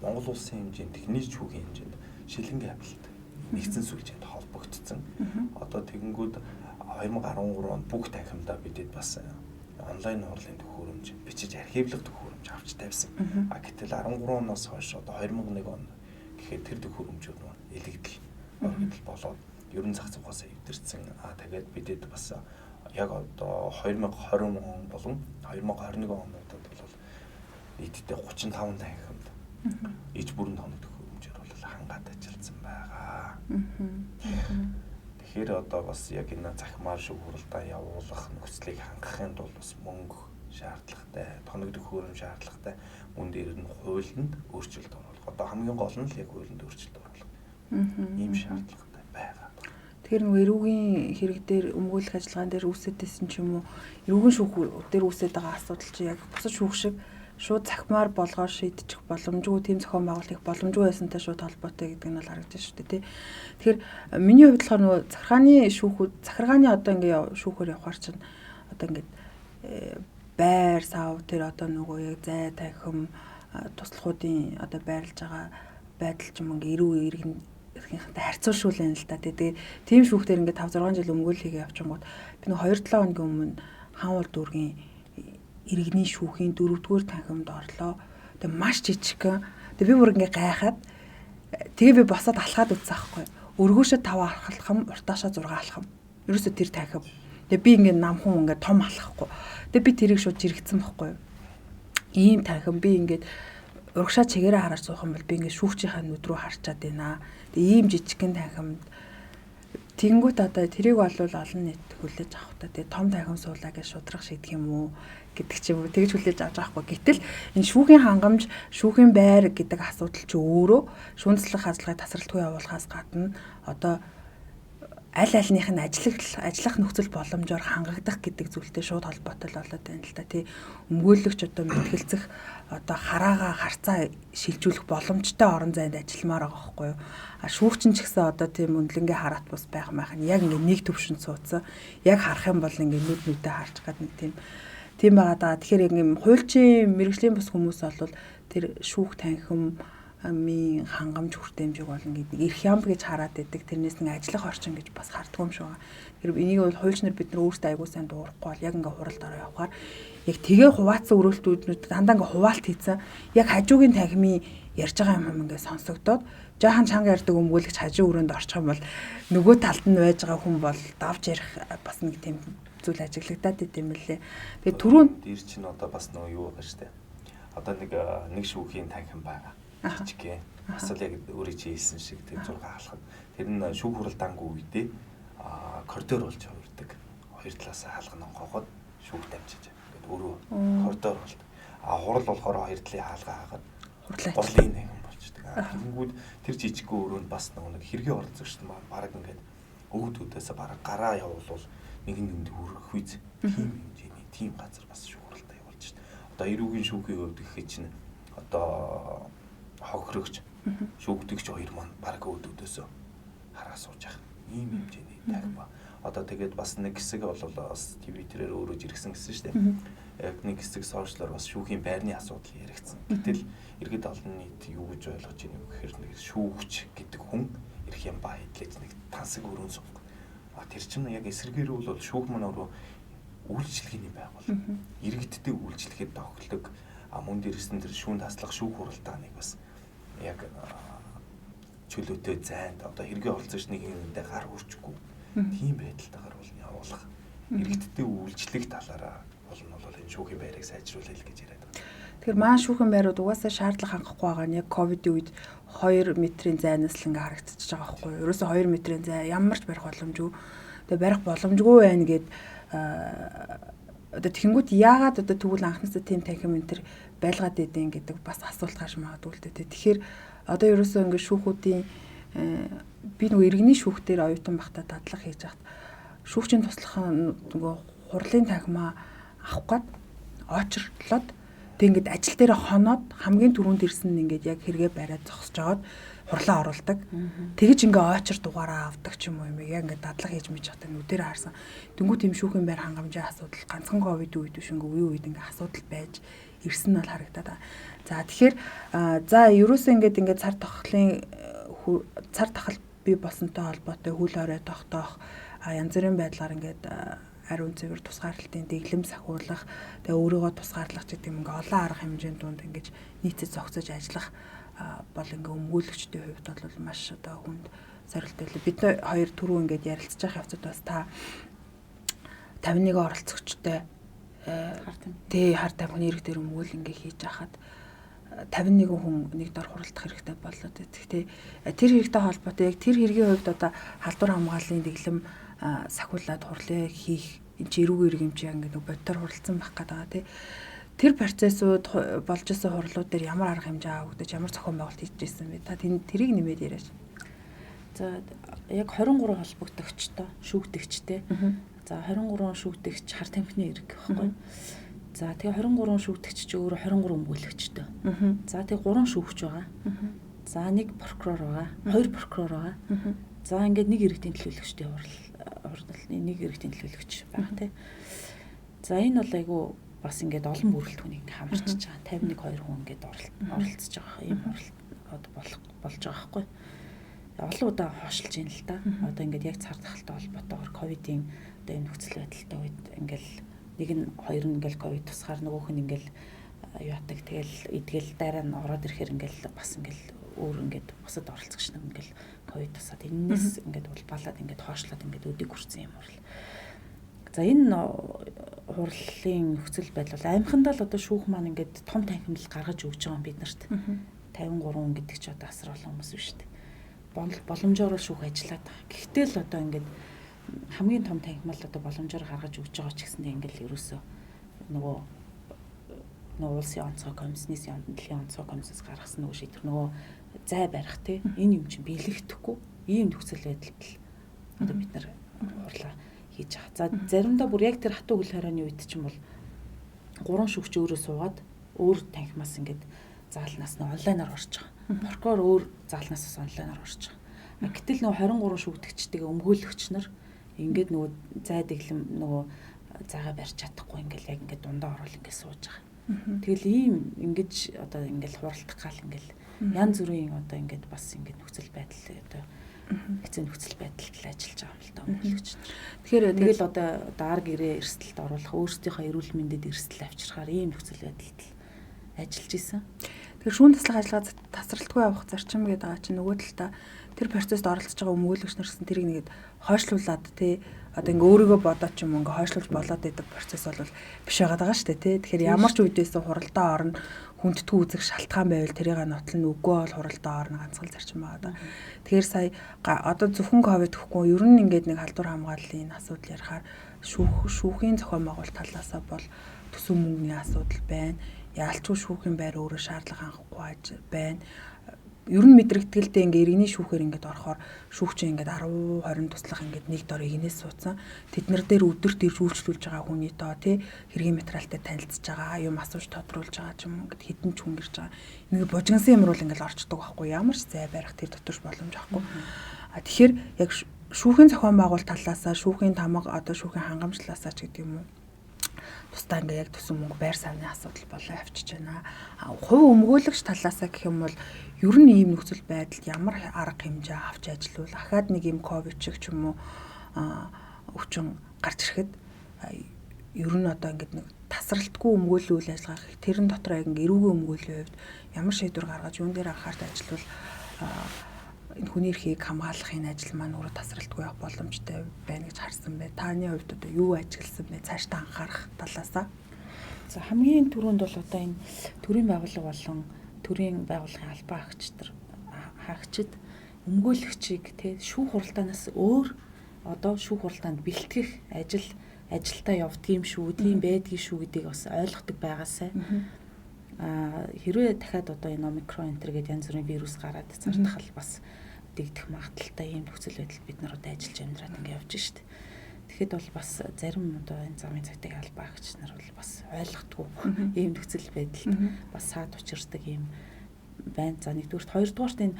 Монгол улсын хэмжээнд техник шүүхийн хэмжээнд шилэнгийн авилалт нэгдсэн сүлжээнд холбогдсон. Одоо тэгэнгүүт 2013 онд бүх танхимдаа бидэд бас онлайн хурлын төхөөрөмж бичиж архивлах төхөөрөмж авч тавьсан. А гэтэл 13 оноос хойш одоо 2001 он гэхэд тэр төхөөрөмжүүд нь илэгдэл оргидол болоод ерөн зах зугаас эвдэрсэн. А тэгээд бидэд бас яг одоо 2020 он болон 2021 онуудад бол нийтдээ 35 танхимд иж бүрэн тоног төхөөрөмжөөр бол хангаад ажилласан байгаа. Тэгэхээр одоо бас яг энэ захимаар шүүх хуралдаа явуулах нөхцөлийг хангахын тулд бас мөнгө шаардлагатай, тоног төхөөрөмж шаардлагатай, мөн дээр нь хуулинд өөрчлөлт оруулах. Одоо хамгийн гол нь л яг хуулинд өөрчлөлт оруулах. Ийм шаардлагатай байгаа. Тэгэхээр нөгөө эрүүгийн хэрэг дээр өмгөөлөх ажиллагаан дээр үүсэтэйсэн ч юм уу, эрүүгийн шүүх дээр үүсэт байгаа асуудал чи яг бусад шүүх шиг шууд захимаар болгоор шийдчих боломжгүй, тийм зохион байгуулалт их боломжгүй байсантай шууд холбоотой гэдэг нь бол харагдаж шүү дээ, тий. Тэгэхээр миний хувьд болохоор нөгөө захиргааны шүүхүүд, захиргааны одоо ингээ шүүхээр явахаар чинь одоо ингээд байр сав тэр одоо нөгөө яг зай танхим туслахуудын одоо байрлаж байгаа байдал ч юм ингээ эрүү иргэнхэнтэй харьцуулшуулна л да, тий. Тэгээ тийм шүүхтэр ингээ 5 6 жил өмгөөл хийгээ явчихгууд би нөгөө 2-7 хоногийн өмнө Хаан уул дүүргийн иргэний шүүхийн 4-р танхимд орлоо. Тэгээ маш жижигхэн. Тэгээ би бүр ингээ гайхаад тэгээ би босоод алхаад үзсэн аахгүй. Өргөөшөө 5 алхам, уртаашаа 6 алхам. Ерөөсөө тэр танхим. Тэгээ би ингээ намхан ингээ том алхахгүй. Тэгээ би тэрийг шууд жирэгцэн байхгүй. Ийм танхим би ингээд урагшаа чигээрээ хараад суух юм бол би ингээ шүүгчийнхаа нүд рүү харчаад байна. Тэгээ ийм жижигхэн танхимд тэгэнгүүт одоо тэрийг бол олон нийт хүлээж авах та. Тэгээ том танхим суулаа гэж шудрах шийдэх юм уу гэдэг ч юм уу тэгж хүлээж авч байгаа хгүй. Гэтэл энэ шүүхийн хангамж, шүүхийн байр гэдэг асуудал чи өөрөө шүүн туслах ажиллагааг тасралтгүй явуулахаас гадна одоо аль альных нь ажиллах нөхцөл боломжоор хангагдах гэдэг зүйлтэй шууд холбоотой л болоод байна л да, тий. Өмгөөлөгч одоо мэтгэлцэх одоо хараагаа харцаа шилжүүлэх боломжтой орон зайд ажилламаар байгаа байхгүй юу. А шүүгчин ч гэсэн одоо тийм үнэлэнгээ хараат бус байх майх нь яг ингээ нэг төвшөнд суудсан. Яг харах юм бол ингээ нүд нүдээ харж гад нэг тийм байгаа даа. Тэгэхээр ингээ хуульчийн мэрэгжлийн бус хүмүүс бол тэр шүүх танхим амийн хангамж хүртээмжийг бол ингээд нэг эрх ям гэж хараад байдаг. Тэрнээс нэг ажиллах орчин гэж бас харддаг юм шиг байгаа. Тэр энийг бол хуульч нар бид нар өөрсдөө аягүй сайн дуурахгүй бол яг ингээ хуралд ороо явахаар яг тэгээ хуваацсан өрөөлтүүднүүд дандаа ингээ хуваалт хийцэн. Яг хажуугийн танхимын ярьж байгаа юм ингээ сонсогдоод жаахан чанга ярьдаг өмгөөлөгч хажуу өрөөнд орчих юм бол нөгөө талд нь байж байгаа хүн бол давж ярих бас нэг тийм зүйл ажиглагдаад идэм мэлээ. Тэгээ түрүүн дээр чинь одоо бас нөгөө юу байгаа штэ. Одоо нэг шүүхийн танхим байгаа. Жижигхэн. Бас л яг өөрийн чи хэлсэн шиг тэр 6 алхам. Тэр нь шүүх хуралдаангүй үедээ коридор болж хувирдаг. Хоёр талаас хаалга онгоогоод шүүх дамжиж. Ингээд өөрөө коридор болд. А хурал болохоор хоёр талын хаалга хаагаад хурлын нэгэн болчдөг. Тэгэнгүүт тэр жижигхэн өрөөнд бас нэг хэргийн оролцогч маань баг ингээд өвдүүдээс баг гараа явуулвал нэг нэгэнд хүрэх үз тийм хэмжээний тийм газар бас шүүх хуралдаа явуулж шít. Одоо эрүүгийн шүүхийн хувьд гэхэд чинь одоо хохирогч, шүүгдэгч хоёр маань баг өөдөөсөө хараа сууж явах ийм хэмжээний танхим ба. Одоо тэгээд бас нэг хэсэг бол бас Твиттерээр өөрөө жиргсэн гэсэн шүү дээ. Яг нэг хэсэг сошиалор бас шүүхийн байрны асуудал яригдсан. Гэтэл иргэд олон нийт юу гэж ойлгож байна вэ гэхээр нэг шүүгч гэдэг хүн эрх юм ба хэдлэж нэг тансаг өрөөнд суух. А тэр чинь яг эсрэгээр бол шүүх маань өөрөө үйлчилгээний байгуул. Иргэдтэй үйлчлэхэд тохиолдог. А мөн дээрээс нь тэр шүүн таслах шүүх хуралдааныг бас яг чөлөөтэй зайд одоо хэргийн оролцогч нэг юмдээ гар хүрчихгүй тийм байдалтайгаар бол явуулах иргэдтэй үйлчлэх талаараа бол нь бол энэ шүүхийн байрыг сайжруулах гэж яриад байгаа. Тэгэхээр маань шүүхийн байрууд угаасаа шаардлага хангахгүй байгаа нь яг ковидын үед 2 метрийн зайнаас л ингээ харагдчихж байгаа байхгүй юу? Ерөөсөө 2 метрийн зай ямар ч барих боломжгүй. Тэгээ барих боломжгүй байна гэд одоо тэгэнгүүт яагаад одоо тэгвэл анхнаасаа тийм танхим энэ төр байлгаад идэв гэдэг бас асуулт гарч магадгүй л дээ. Тэгэхээр одоо ерөөсөө ингээ шүүхүүдийн би нөгөө иргэний шүүхтэр оюутан байхдаа дадлага хийж байхад шүүгчийн туслах нөгөө хурлын танхимаа авах гээд очрлоод тэг ингээд ажил дээр хоноод хамгийн түрүүнд ирсэн нь ингээд яг хэрэгээ бариад зогсож жоод хурлаа оруулдаг. Тэгэж ингээ очир дугаараа авдаг ч юм уу юм яг ингээ дадлага хийж мэж хата нүдээр харсан. Тэнгүү тийм шүүхийн байр хангамжийн асуудал ганцхан ковид үед биш ингээ үе үед ингээ асуудал байж ирсэн нь бол харагдаад байгаа. За тэгэхээр за ерөөсөө ингээд цар тахлын цар тахал бий болсонтой холбоотой хөл хорой тогтоох янз бүрийн байдлаар ингээд ариун цэвэр тусгаарлалтын дэглэм сахиулах, тэгээ өөрийгөө тусгаарлах гэдэг юм ингээ олон арга хэмжээний дунд ингэж нийцэж зогсож ажиллах бол ингээ өмгөөлөгчдийн хувьд бол маш одоо хүнд сорилттой. Бид хоёр түрүү ингээд ярилцж байгаа явцад бас та 51 оролцогчтой хар тамхины ирэг дээр өмгөөл ингээ хийж хахад 51 хүн нэг дор хуралдах хэрэгтэй болоод байдаг тий. Тэр хэрэгтэй холбоотой яг тэр хэргийн хувьд одоо халдвар хамгааллын дэглэм сахиулаад хурлыг хийх энэ чи эрүүг эрг юм чи ингээд бодтоор хуралдсан байх гэдэг байгаа тий. Тэр процессууд болж исэн хурлууд дээр ямар арга хэмжээ авагдаж ямар зохион байгуулалт хийж ирсэн бэ? Та тэрийг нэмээд яриач. За яг 23 холбогдогчтой, шүүгдэгчтэй. За 23 шүүгдэгч хар тамхины эрг гэхгүй. За тэгээ 23 шүүгдэгч чи өөрөө 23 өмгөөлөгчтэй. За тэгээ 3 шүүгч байгаа. За нэг прокурор байгаа, 2 прокурор байгаа. За ингээд нэг иргэдийн төлөөлөгчдийн хурал нэг иргэдийн төлөөлөгч байгаа тий. За энэ бол айгүй бас ингээд олон бүрэлдэхүүнийг хамарчиж байгаа. 51 2 хүн ингээд оролцож байгаа ийм хурал болж байгаа байхгүй. Олон удаа хоошлж ийн л да. Одоо ингээд яг цар тахалтай холбоотойгоор ковидын одоо энэ нөхцөл байдалтай үед ингээд нэг нь хоёр нь ингээл ковид тусгаар нөгөөх нь ингээл юу яадаг тэгэл идгэл дараа нь ороод ирэхээр ингээл бас ингээл өөр ингээд бусад оролцогч нар ингээл ковид тусаад энэс ингээд улбаалаад ингээд хоошлоод ингээд өдөг хүрсэн юм хурал. За энэ хурлын нөхцөл байдал бол амхандаа л одоо шүүх маань ингээд том танхимдал гаргаж өгч байгаа юм бид нарт. 53 гэдэг чи одоо асар олон хүмүүс биш үү? Боломжоор шүүх ажиллаад байгаа. Гэхдээ л одоо ингээд хамгийн том танхимал одоо боломжоор гаргаж өгч байгаа ч гэсэндээ ингээл ерөөсөө нөгөө улсын онцгой комиссны дэлхийн онцгой комиссаас гаргасан нөгөө шийдвэр нөгөө зай барих тий энэ юм чинь биелэгдэхгүй ийм нөхцөл байдалд л одоо бид нар хурлаа хийж байгаа. За заримдаа бүр яг тэр хатуу хөл хорионы үед чинь бол 3 шүүгч өөрөө суугаад өөр танхимаас ингээд заалнаас нь онлайнаар орж байгаа. Прокурор өөр заалнаас бас онлайнаар орж байгаа. Гэтэл нөгөө 23 шүүгдэгчтэйгээ өмгөөлөгч нар ингээд нөгөө зай дэглэм нөгөө зайгаа барьж чадахгүй ингээл яг ингээд дундаа орол ингээд сууж байгаа. Тэгэл ийм ингэж одоо ингээл хуралдах гал ингээл янз бүрийн одоо ингээд бас ингээд нөхцөл байдал одоо хэцүү нөхцөл байдалд л ажиллаж байгаа юм л та өмгөөлөгч нар. Тэгэхээр тэгэл одоо ар гэрээ эрсдэлд оруулах өөрсдийнхөө эрүүл мэндэд эрсдэл авчирхаар ийм нөхцөл байдалд л ажиллаж исэн. Тэгэхээр шүүн таслах ажиллагаа тасралтгүй явах зарчим гэдэг байгаа чинь нөгөө талдаа тэр процесст оролцож байгаа өмгөөлөгч нар гэсэн тэрийг нэгэд хойшлуулад тий одоо ингээ өөрийгөө бодоод ч юм ингээ хойшлуулж болоод байдаг процесс бол биш байгаад байгаа шүү дээ тий. Тэгэхээр ямар ч үедээс хуралдаа орно хүндэтгүү үзэх шалтгаан байвал тэрийг нотлно, үгүй бол хуралдаа орно ганцхан зарчим байгаа да. Тэгэхээр сая одоо зөвхөн ковид гэхгүй ер нь ингээд нэг халдвар хамгааллын асуудал ярихаар шүүхийн зохион байгуулалт талаасаа бол төсөв мөнгөний асуудал байна. Яалчгүй шүүхийн байр өөрөө шаардлага хангахгүй байна. Ер нь мэдрэгдэлдээ ингээ иргэний шүүхээр ингээд орохоор шүүгч ингээд 10 20 туслах ингээд нэг дор игнээс суудсан. Тэд нар дээр өдөрт ирж үйлчлүүлж байгаа хүний тоо тий хэргийн материалтай танилцж байгаа, юм асууж тодруулж байгаа ч юм уу ингээд хідэн ч хүн гэрж байгаа. Ингээ бужигнсан юм руу ингээд орчдөг байхгүй ямар ч зай барих тэр доторч боломж авахгүй. А тэгэхээр яг шүүхийн зохион байгуулалт талаасаа шүүхийн тамга одоо шүүхийн хангамжлалаасаа ч гэдэг юм уу тусдаа ингээ яг төсөн мөнгө байр савны асуудал болоо авчиж байна. Хувь өмгөөлөгч талаасаа гэх юм бол ер нь ийм нөхцөл байдалд ямар арга хэмжээ авч ажиллавал ахаад нэг ийм ковид шиг ч юм уу өвчин гарч ирэхэд ер нь одоо ингээд нэг тасралтгүй өмгөөллийн үйл ажиллагаа хийх тэрэн дотор яг ингээ эрүүгийн өмгөөллийн хувьд ямар шийдвэр гаргаж юун дээр анхаарч ажиллавал энэ хүний эрхийг хамгаалах энэ ажил маань өөрөө тасралтгүй явах боломжтой байна гэж харсан бай. Таны хувьд одоо юу ажигласан бэ? Цаашдаа анхаарах талаасаа. За хамгийн түрүүнд бол одоо энэ төрийн байгууллага болон төрийн байгууллагын албан хаагчид өмгөөлөгчийг тий шүүх хуралдаанаас өөр одоо шүүх хуралдаанд бэлтгэх ажил ажилдаа явдгийм шүү, тийм байдгийг шүү гэдгийг бас ойлгодог байгаасай. Хэрвээ дахиад одоо энэ омикрон энтер гэдэг янз бүрийн вирус гараад цар тахал бас дэгдэх магадлалтай ийм нөхцөл байдалд бид нар одоо ажиллаж амьдраад ингэ явж шít. Тэгэхэд бол бас зарим одоо энэ замын цагтыг албаа агч нар бол бас ойлгохгүй ийм нөхцөл байдалд бас саад учирдаг ийм байна. За нэгдүгürt, хоёрдугаарт энэ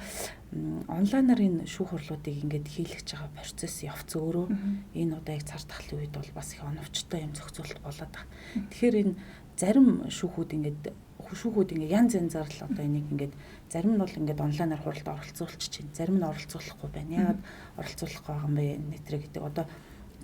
онлайнаар энэ шүүх хурлуудыг ингээд хийлгэж байгаа процесс явц өөрөө энэ одоо яг цар тахлын үед бол бас их оновчтой юм зохицуулалт болоод байгаа. Тэгэхээр энэ зарим шүүхүүд ингээд янз янзаар л одоо энийг ингээд зарим нь бол ингээд онлайнаар хуралд оролцуулчих чинь, зарим нь оролцуулахгүй байна. Яагаад оролцуулахгүй байгаа юм бэ нэтрэ гэдэг. Одоо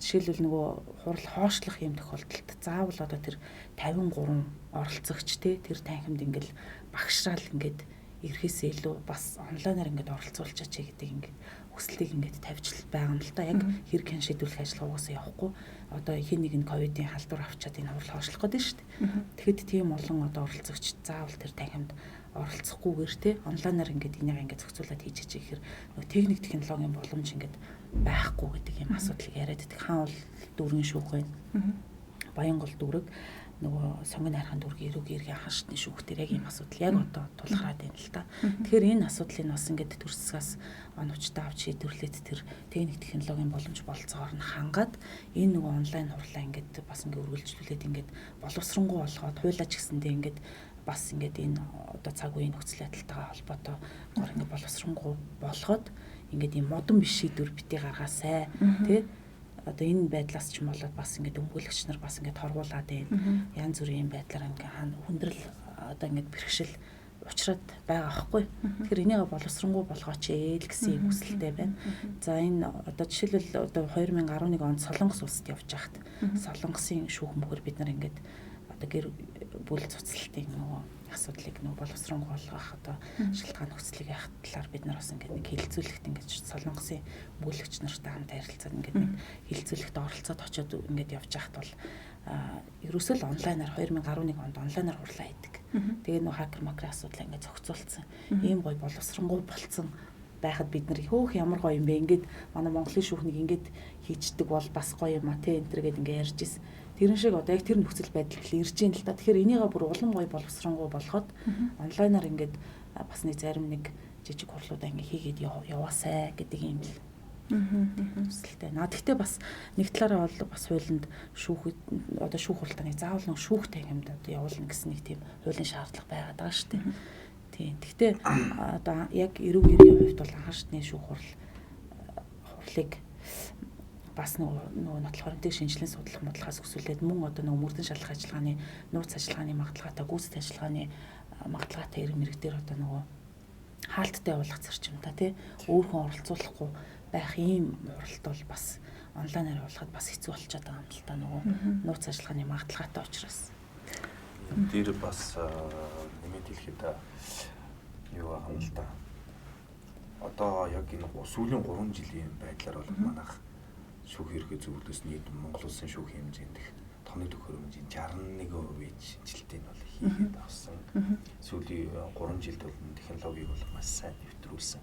жишээлбэл нөгөө хурал хоошлох юм тохиолдолд заавал одоо тэр 53 оролцогч те тэр танхимд ингээд багшраал ингээд ирэхээсээ илүү бас онлайнаар ингээд оролцуулчаач гэдэг ингээд хүслийг ингээд тавьж байгаа юм л та. Яг хэрэг хэн шийдвэрлэх ажиллагаа угаасаа явахгүй. Одоо хин нэг нь ковидын халдвар авчаад энэ хурал хоошлох гэдэг шүү дээ. Тэгэхэд тийм олон одоо оролцогч заавал тэр танхимд оролцохгүйгээр те онлайнаар ингээд энийг ингээд зохицуулаад хийж чиж гэхээр нөгөө техник технологийн боломж ингээд байхгүй гэдэг юм асуудлыг яриад байдаг. Хаан уул дүүргийн шүүх байна. Баянгол дүүрэг, нөгөө сонгон хайрхан дүүргийн эрүүг эргийн анхан шатны шүүх дээр яг ийм асуудал яг одоо тулгараад байна л та. Тэгэхээр энэ асуудлыг бас ингээд төрсгөөс оновчтой авч шийдвэрлээд тэр техник технологийн боломж болцоогоор нь хангаад энэ нөгөө онлайн хурлаа ингээд бас ингээд үргэлжлүүлээд ингээд боловсронгуй болгоод хуулаач гэсэндээ ингээд бас ингээд энэ одоо цаг үеийн нөхцөл байдалтайгаа холбоотой гор ингээд боловсронгуй болгоод ингээд ийм модон биш шийдвэр бити гаргаасай тий. Одоо энэ байдлаас ч юм болоод бас ингээд өмгөөлөгч нар бас ингээд торгуулад байна. Янз бүрийн байдлаар ингээд хаана хүндрэл одоо ингээд бэрхшээл учраад байгаа аахгүй. Тэгэхээр энийг боловсронгуй болгооч ээ л гэсэн юм хүсэлтэй байна. За энэ одоо жишээлбэл одоо 2011 онд Солонгос улсад явж байхад Солонгосын шүүх мөхөр бид нар ингээд одоо гэр бүл цуцлалтын нөгөө асуудлыг нөгөө боловсронгуй болгох одоо шалтгаан нөхцөлийг яах талаар бид нар бас ингээд нэг хилцүүлэхт ингээд Солонгосын өмгөөлөгч нартай хамт харилцаад ингээд нэг хилцүүлэхт оролцоод очиод ингээд явж байхад бол ерөөсөө л онлайнаар 2011 онд онлайнаар хурлаа хийдэг. Тэгээ нөгөө хакер макрын асуудлаа ингээд зохицуулсан. Ийм гоё боловсронгуй болцсон байхад бид нар хөөх ямар гоё юм бэ? Ингээд манай Монголын шүүхнийг ингээд хийчдэг бол бас гоё юм а те энэ төр гээд ингээд ярьж ирсэн. Тэрэн шиг одоо яг тэр нөхцөл байдал ирж байна л та. Тэгэхээр энийгээ бүр улам гоё боловсронгуй болгоход онлайнаар ингээд бас нэг зарим нэг жижиг хурлуудаа ингээд хийгээд яваасай гэдэг юм л хүсэлтэй. Тэгтээ бас нэг талаараа бол бас хуулинд шүүх одоо шүүх хуралдааныг заавал нэг шүүх танхимд одоо явуулна гэсэн нэг тийм хуулийн шаардлага байгаад байгаа шүү дээ. Тийм. Тэгтээ одоо яг эрүүг эргийн хувьд бол анхан шатны шүүх хурлыг бас нөгөө нотлох хоримтыг шинжилэн судлах модлохаас өсвөлээд мөн одоо нөгөө мөрдөн шалгах ажиллагааны нууц ажиллагааны магадлалтай гүйцэтгэх ажиллагааны магадлалтай эрг мэрэг дээр одоо нөгөө хаалттай явуулах зарчимтай тий өөр хүн оролцуулахгүй байх ийм хуралд бол бас онлайнаар явуулахад бас хэцүү болчиход байгаа юм л та нөгөө нууц ажиллагааны магадлалтай учраас. Энэ дээр бас нэмээд хэлэхэд юу байгаа юм л та. Одоо яг энэ сүүлийн 3 жилийн байдлаар бол манайх шүүх ерхий зөвлөлөөс нийт Монгол улсын шүүхийн хэмжээнд их тоног төхөөрөмжийн 61% шинжилтийг бол хийгээд авсан. Сүүлийн 3 жилд бол технологиг бол маш сайн нэвтрүүлсэн.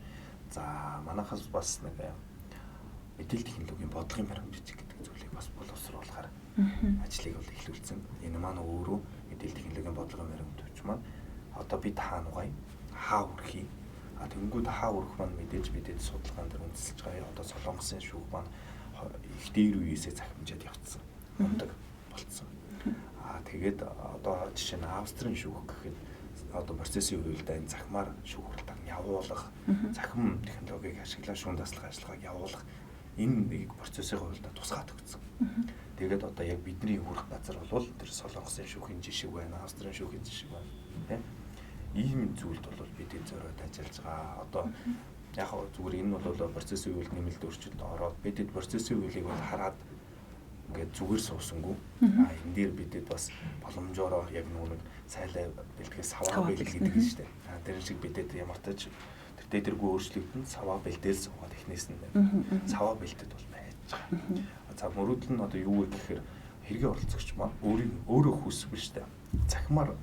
За манайхаас бас нэг мэдээлэл технологийн бодлогын баримт бичиг гэдэг зүйлийг бас боловсруулахаар ажлыг бол эхлүүлсэн. Энэ маань өөрөө мэдээлэл технологийн бодлогын баримт бичиг маань одоо бид хаа нугай хаа хүрхий. А тэгэнгүүт хаа хүрэх маань мэдээж бидэд судалгаан дээр үндэслэж байгаа. Одоо Солонгосын шүүх маань их дээр үеэсээ захимжаад явцсан. Мундаг болцсон. Аа тэгээд одоо жишээ нь Австрийн шүүх гэхэд одоо процессын хуульдаа энэ захимаар шүүх хуралдаан явуулах, захим технологиг ашиглаад шүүн даслах ажиллагааг явуулах энэ нэг процессын хуульдаа тусгаад өгсөн. Тэгээд одоо яг бидний хүрэх газар бол тэр Солонгосын шүүхийн жишг байна, Австрийн шүүхийн жишг байна, тийм. Ийм зүйлд бол бид зориод ажиллаж байгаа. Одоо яг зүгээр энэ бол процессын хуульд нэмэлт өөрчлөлт ороод бидэд процессын хуулийг бол хараад ингээд зүгээр суусангүй. А энэ дээр бидэд бас боломжоор яг нэг сайлаа бэлтгэх саваа бэлэг гэдэг нь шүү дээ. А тэр шиг бидэд ямар тач тэр дээдэргүй өөрчлөгдөн саваа бэлдээл суугаад эхнээс нь саваа бэлтэд бол байж байгаа. За мөрөөдөл нь одоо юу вэ гэхээр хэргийн оролцогч маань өөрөө хүсвэ шүү дээ. Захимаар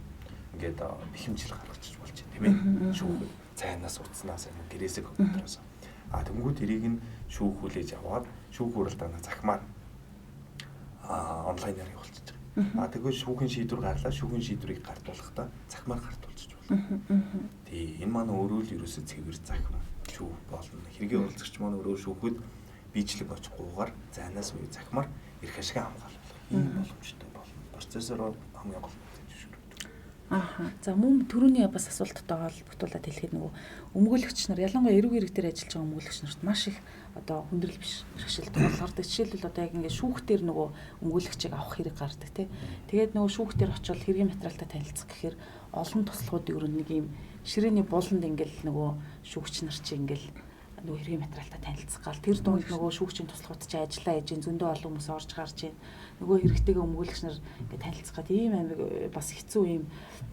ингээд бэхэмжил гаргачих болж байна, тийм ээ. Шүүх цайнаас утаснаас юм гэрээсээ компьютероос. А тэнгууд тэрийг нь шүүх хүлээж аваад шүүх хуралдаанаа захимаар онлайнаар явуулчих. А тэгвэл шүүхийн шийдвэр гарлаа. Шүүхийн шийдвэрийг гардуулахдаа захимаар гардуулчих болно. Тий, энэ маань өөрөө л ерөөсөө цэвэр захим шүүх болно. Хэргийн оролцогч маань өөрөө шүүхэд бичлэг очихгүйгээр зайнаас үе захимаар эрх ашиг хамгаалах ийм боломжтой болно. Процессороор хамгийн гол нь зөвшөөрөгдөв. За мөн түрүүний бас асуулттай холбогдуулаад хэлэхэд нөгөө өмгөөлөгч нар ялангуяа эрүүг ирэг дээр ажиллаж байгаа өмгөөлөгч нарт маш их одоо хүндрэл биш бэрхшээл тулгардаг. Жишээлбэл одоо яг ингээд шүүхтэр нөгөө өмгөөлөгчийг авах хэрэг гардаг тий. Тэгээд нөгөө шүүхтэр очивол хэргийн материалтай танилцах гэхээр олон туслахуудын өрөөнд нэг юм ширээний буланд ингээл нөгөө шүүгч нар чи ингээл нөгөө хэргийн материалтай танилцах гал тэр дунд нөгөө шүүгчийн туслахууд чи ажиллаа хийж зөндөө олон хүмүүс орж гарч ийн нөгөө хэрэгтэйгээ өмгөөлөгч нар ингээд танилцах гад ийм амиг бас хэцүү ийм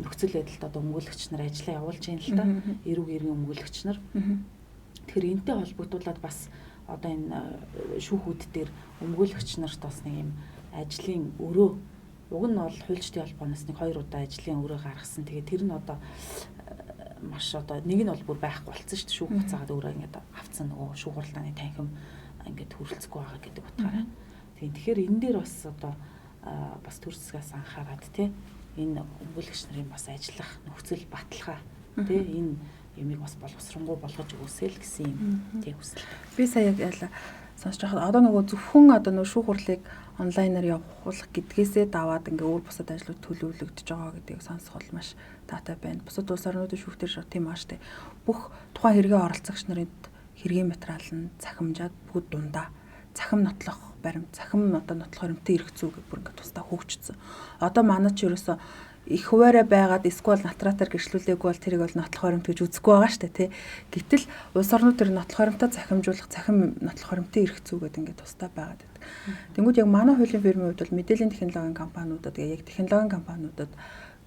нөхцөл байдалд одоо өмгөөлөгч нар ажиллаа явуулж ийн л та эрүүг иргэн өмгөөлөгч нар. Тэгэхээр энтэй холбогдуулаад бас одоо энэ шүүхүүд дээр өмгөөлөгч нарт бас нэг юм ажлын өрөө уг нь бол хуульчдын холбооноос нэг 2 удаа ажлын өрөө гаргасан. Тэгээд тэр нь одоо маш одоо нэг нь бол бүр байхгүй болсон шүү дээ. Шүүх буцаагаад өөрөө ингээд авцсан нөгөө шүүх хуралдааны танхим ингээд хүрэлцэхгүй байгаа гэдэг утгаараа. Тийм тэгэхээр энэ дээр бас одоо бас төр засгаас анхаарад тий энэ өмгөөлөгч нарын бас ажиллах нөхцөл баталгаа тий энэ юмыг бас боловсронгуй болгож өгөөсэй л гэсэн юм тий хүсэл. Би сая яг сонсож байхад одоо нөгөө зөвхөн одоо нөгөө шүүх хурлыг онлайнаар явуулах гэдгээсээ даваад ингээ өөр бусад ажлууд төлөвлөгдөж байгаа гэдгийг сонсох бол маш таатай байна. Бусад улс орнуудын шүүхтэр шууд тийм ааш тээ. Бүх тухайн хэрэгээ оролцогч нарын хэргийн материал нь цахимжаад бүгд дундаа цахим нотлох баримт, цахим одоо нотлох баримтын эрх зүй гэх бүр ингээ тусдаа хөгжсөн. Одоо манай ч ерөөсөө их хуваараа байгаад эсвэл натратаар гэрчлүүлээгүй бол тэрийг бол нотлох баримт гэж үзэхгүй байгаа шүү дээ тий. Гэтэл улс орнууд тэр нотлох баримтаа захимжуулах цахим нотлох баримтын эрх зүй гэдэг ингээд тусдаа байгаад байдаг. Тэнгүүд яг манай хуулийн фирмийн хувьд бол мэдээллийн технологийн компаниудад яг технологийн компаниудад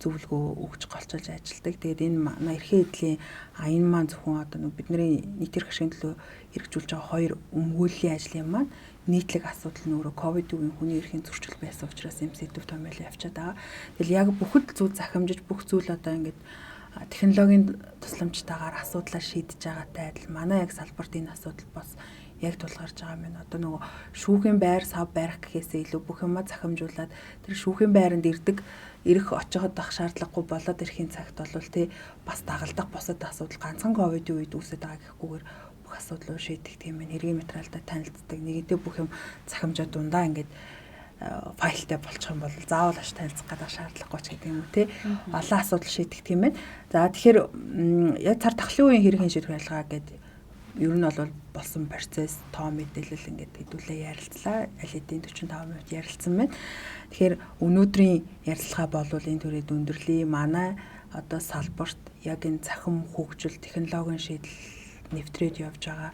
зөвлөгөө өгч голчилж ажилладаг. Тэгээд энэ манай эрхийн эдлийн энэ маань зөвхөн одоо нэг бидний нийт эрх ашигын төлөө хэрэгжүүлж байгаа хоёр өмгөөллийн ажлын маань нийтлэг асуудал нь өөрөө ковид үеийн хүний эрхийн зөрчил байсан учраас юм сэдв томьёолоо явчаад байгаа. Тэгэл яг бүхэл зүйл захимжиж бүх зүйл одоо ингээд технологийн тусламжтайгаар асуудлаа шийдэж байгаатай адил манай яг салбарт энэ асуудал бас яг тулгарч байгаа юм байна. Одоо нөгөө шүүхийн байр сав барих гэхээсээ илүү бүх юмаа захимжуулаад тэр шүүхийн байранд ирдэг ирэх очиход ах шаардлагагүй болоод ирэхийн цагт бол тий бас дагалдах бусад асуудал ганцхан ковидын үед үүсэж байгаа гэхгүйгээр бүх асуудлуу шийдэх тийм ээ хэргийн материалтай танилцдаг. Нэгэнтээ бүх юм захимжаа дундаа ингээд файлтай болчих юм бол заавал аш танилцах гэдэг шаардлагагүй ч гэдэг юм уу тий. Олон асуудал шийдэх тийм ээ. За тэгэхээр яг цар тахлын үеийн хэрэг шийдвэр ажиллагаа гэдэг ер нь бол болсон процесс тоо мэдээлэл ингээд хэдүүлээ ярилцлаа. Аль хэдийн 45 минут ярилцсан байна. Тэгэхээр өнөөдрийн ярилцлага болвол энэ төрөд өндөрлөе. Манай одоо салбарт яг энэ цахим хөгжил, технологийн шийдэл нэвтрээд явж байгаа.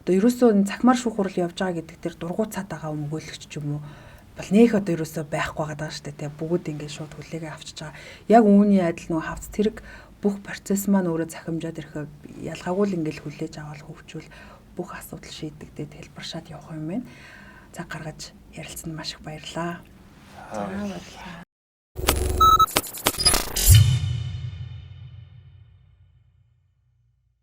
Одоо ерөөсөө энэ цахимаар шүүх хурал явж байгаа гэдэг тэр дургуй цаад байгаа өмгөөлөгч ч юм уу бол нөх одоо ерөөсөө байхгүй байгаа шүү дээ. Бүгд ингээд шууд хүлээгээ авчиж байгаа. Яг үүний адил нөгөө хавц тэрэг бүх процесс маань өөрөө захимжаад ирэхэд ялгаагүй л ингээл хүлээж аваад хөгжүүл бүх асуудал шийдэгдээд хэлбэршаад явах юм байна. Цаг гаргаж ярилцсанд маш их баярлалаа. За баярлалаа.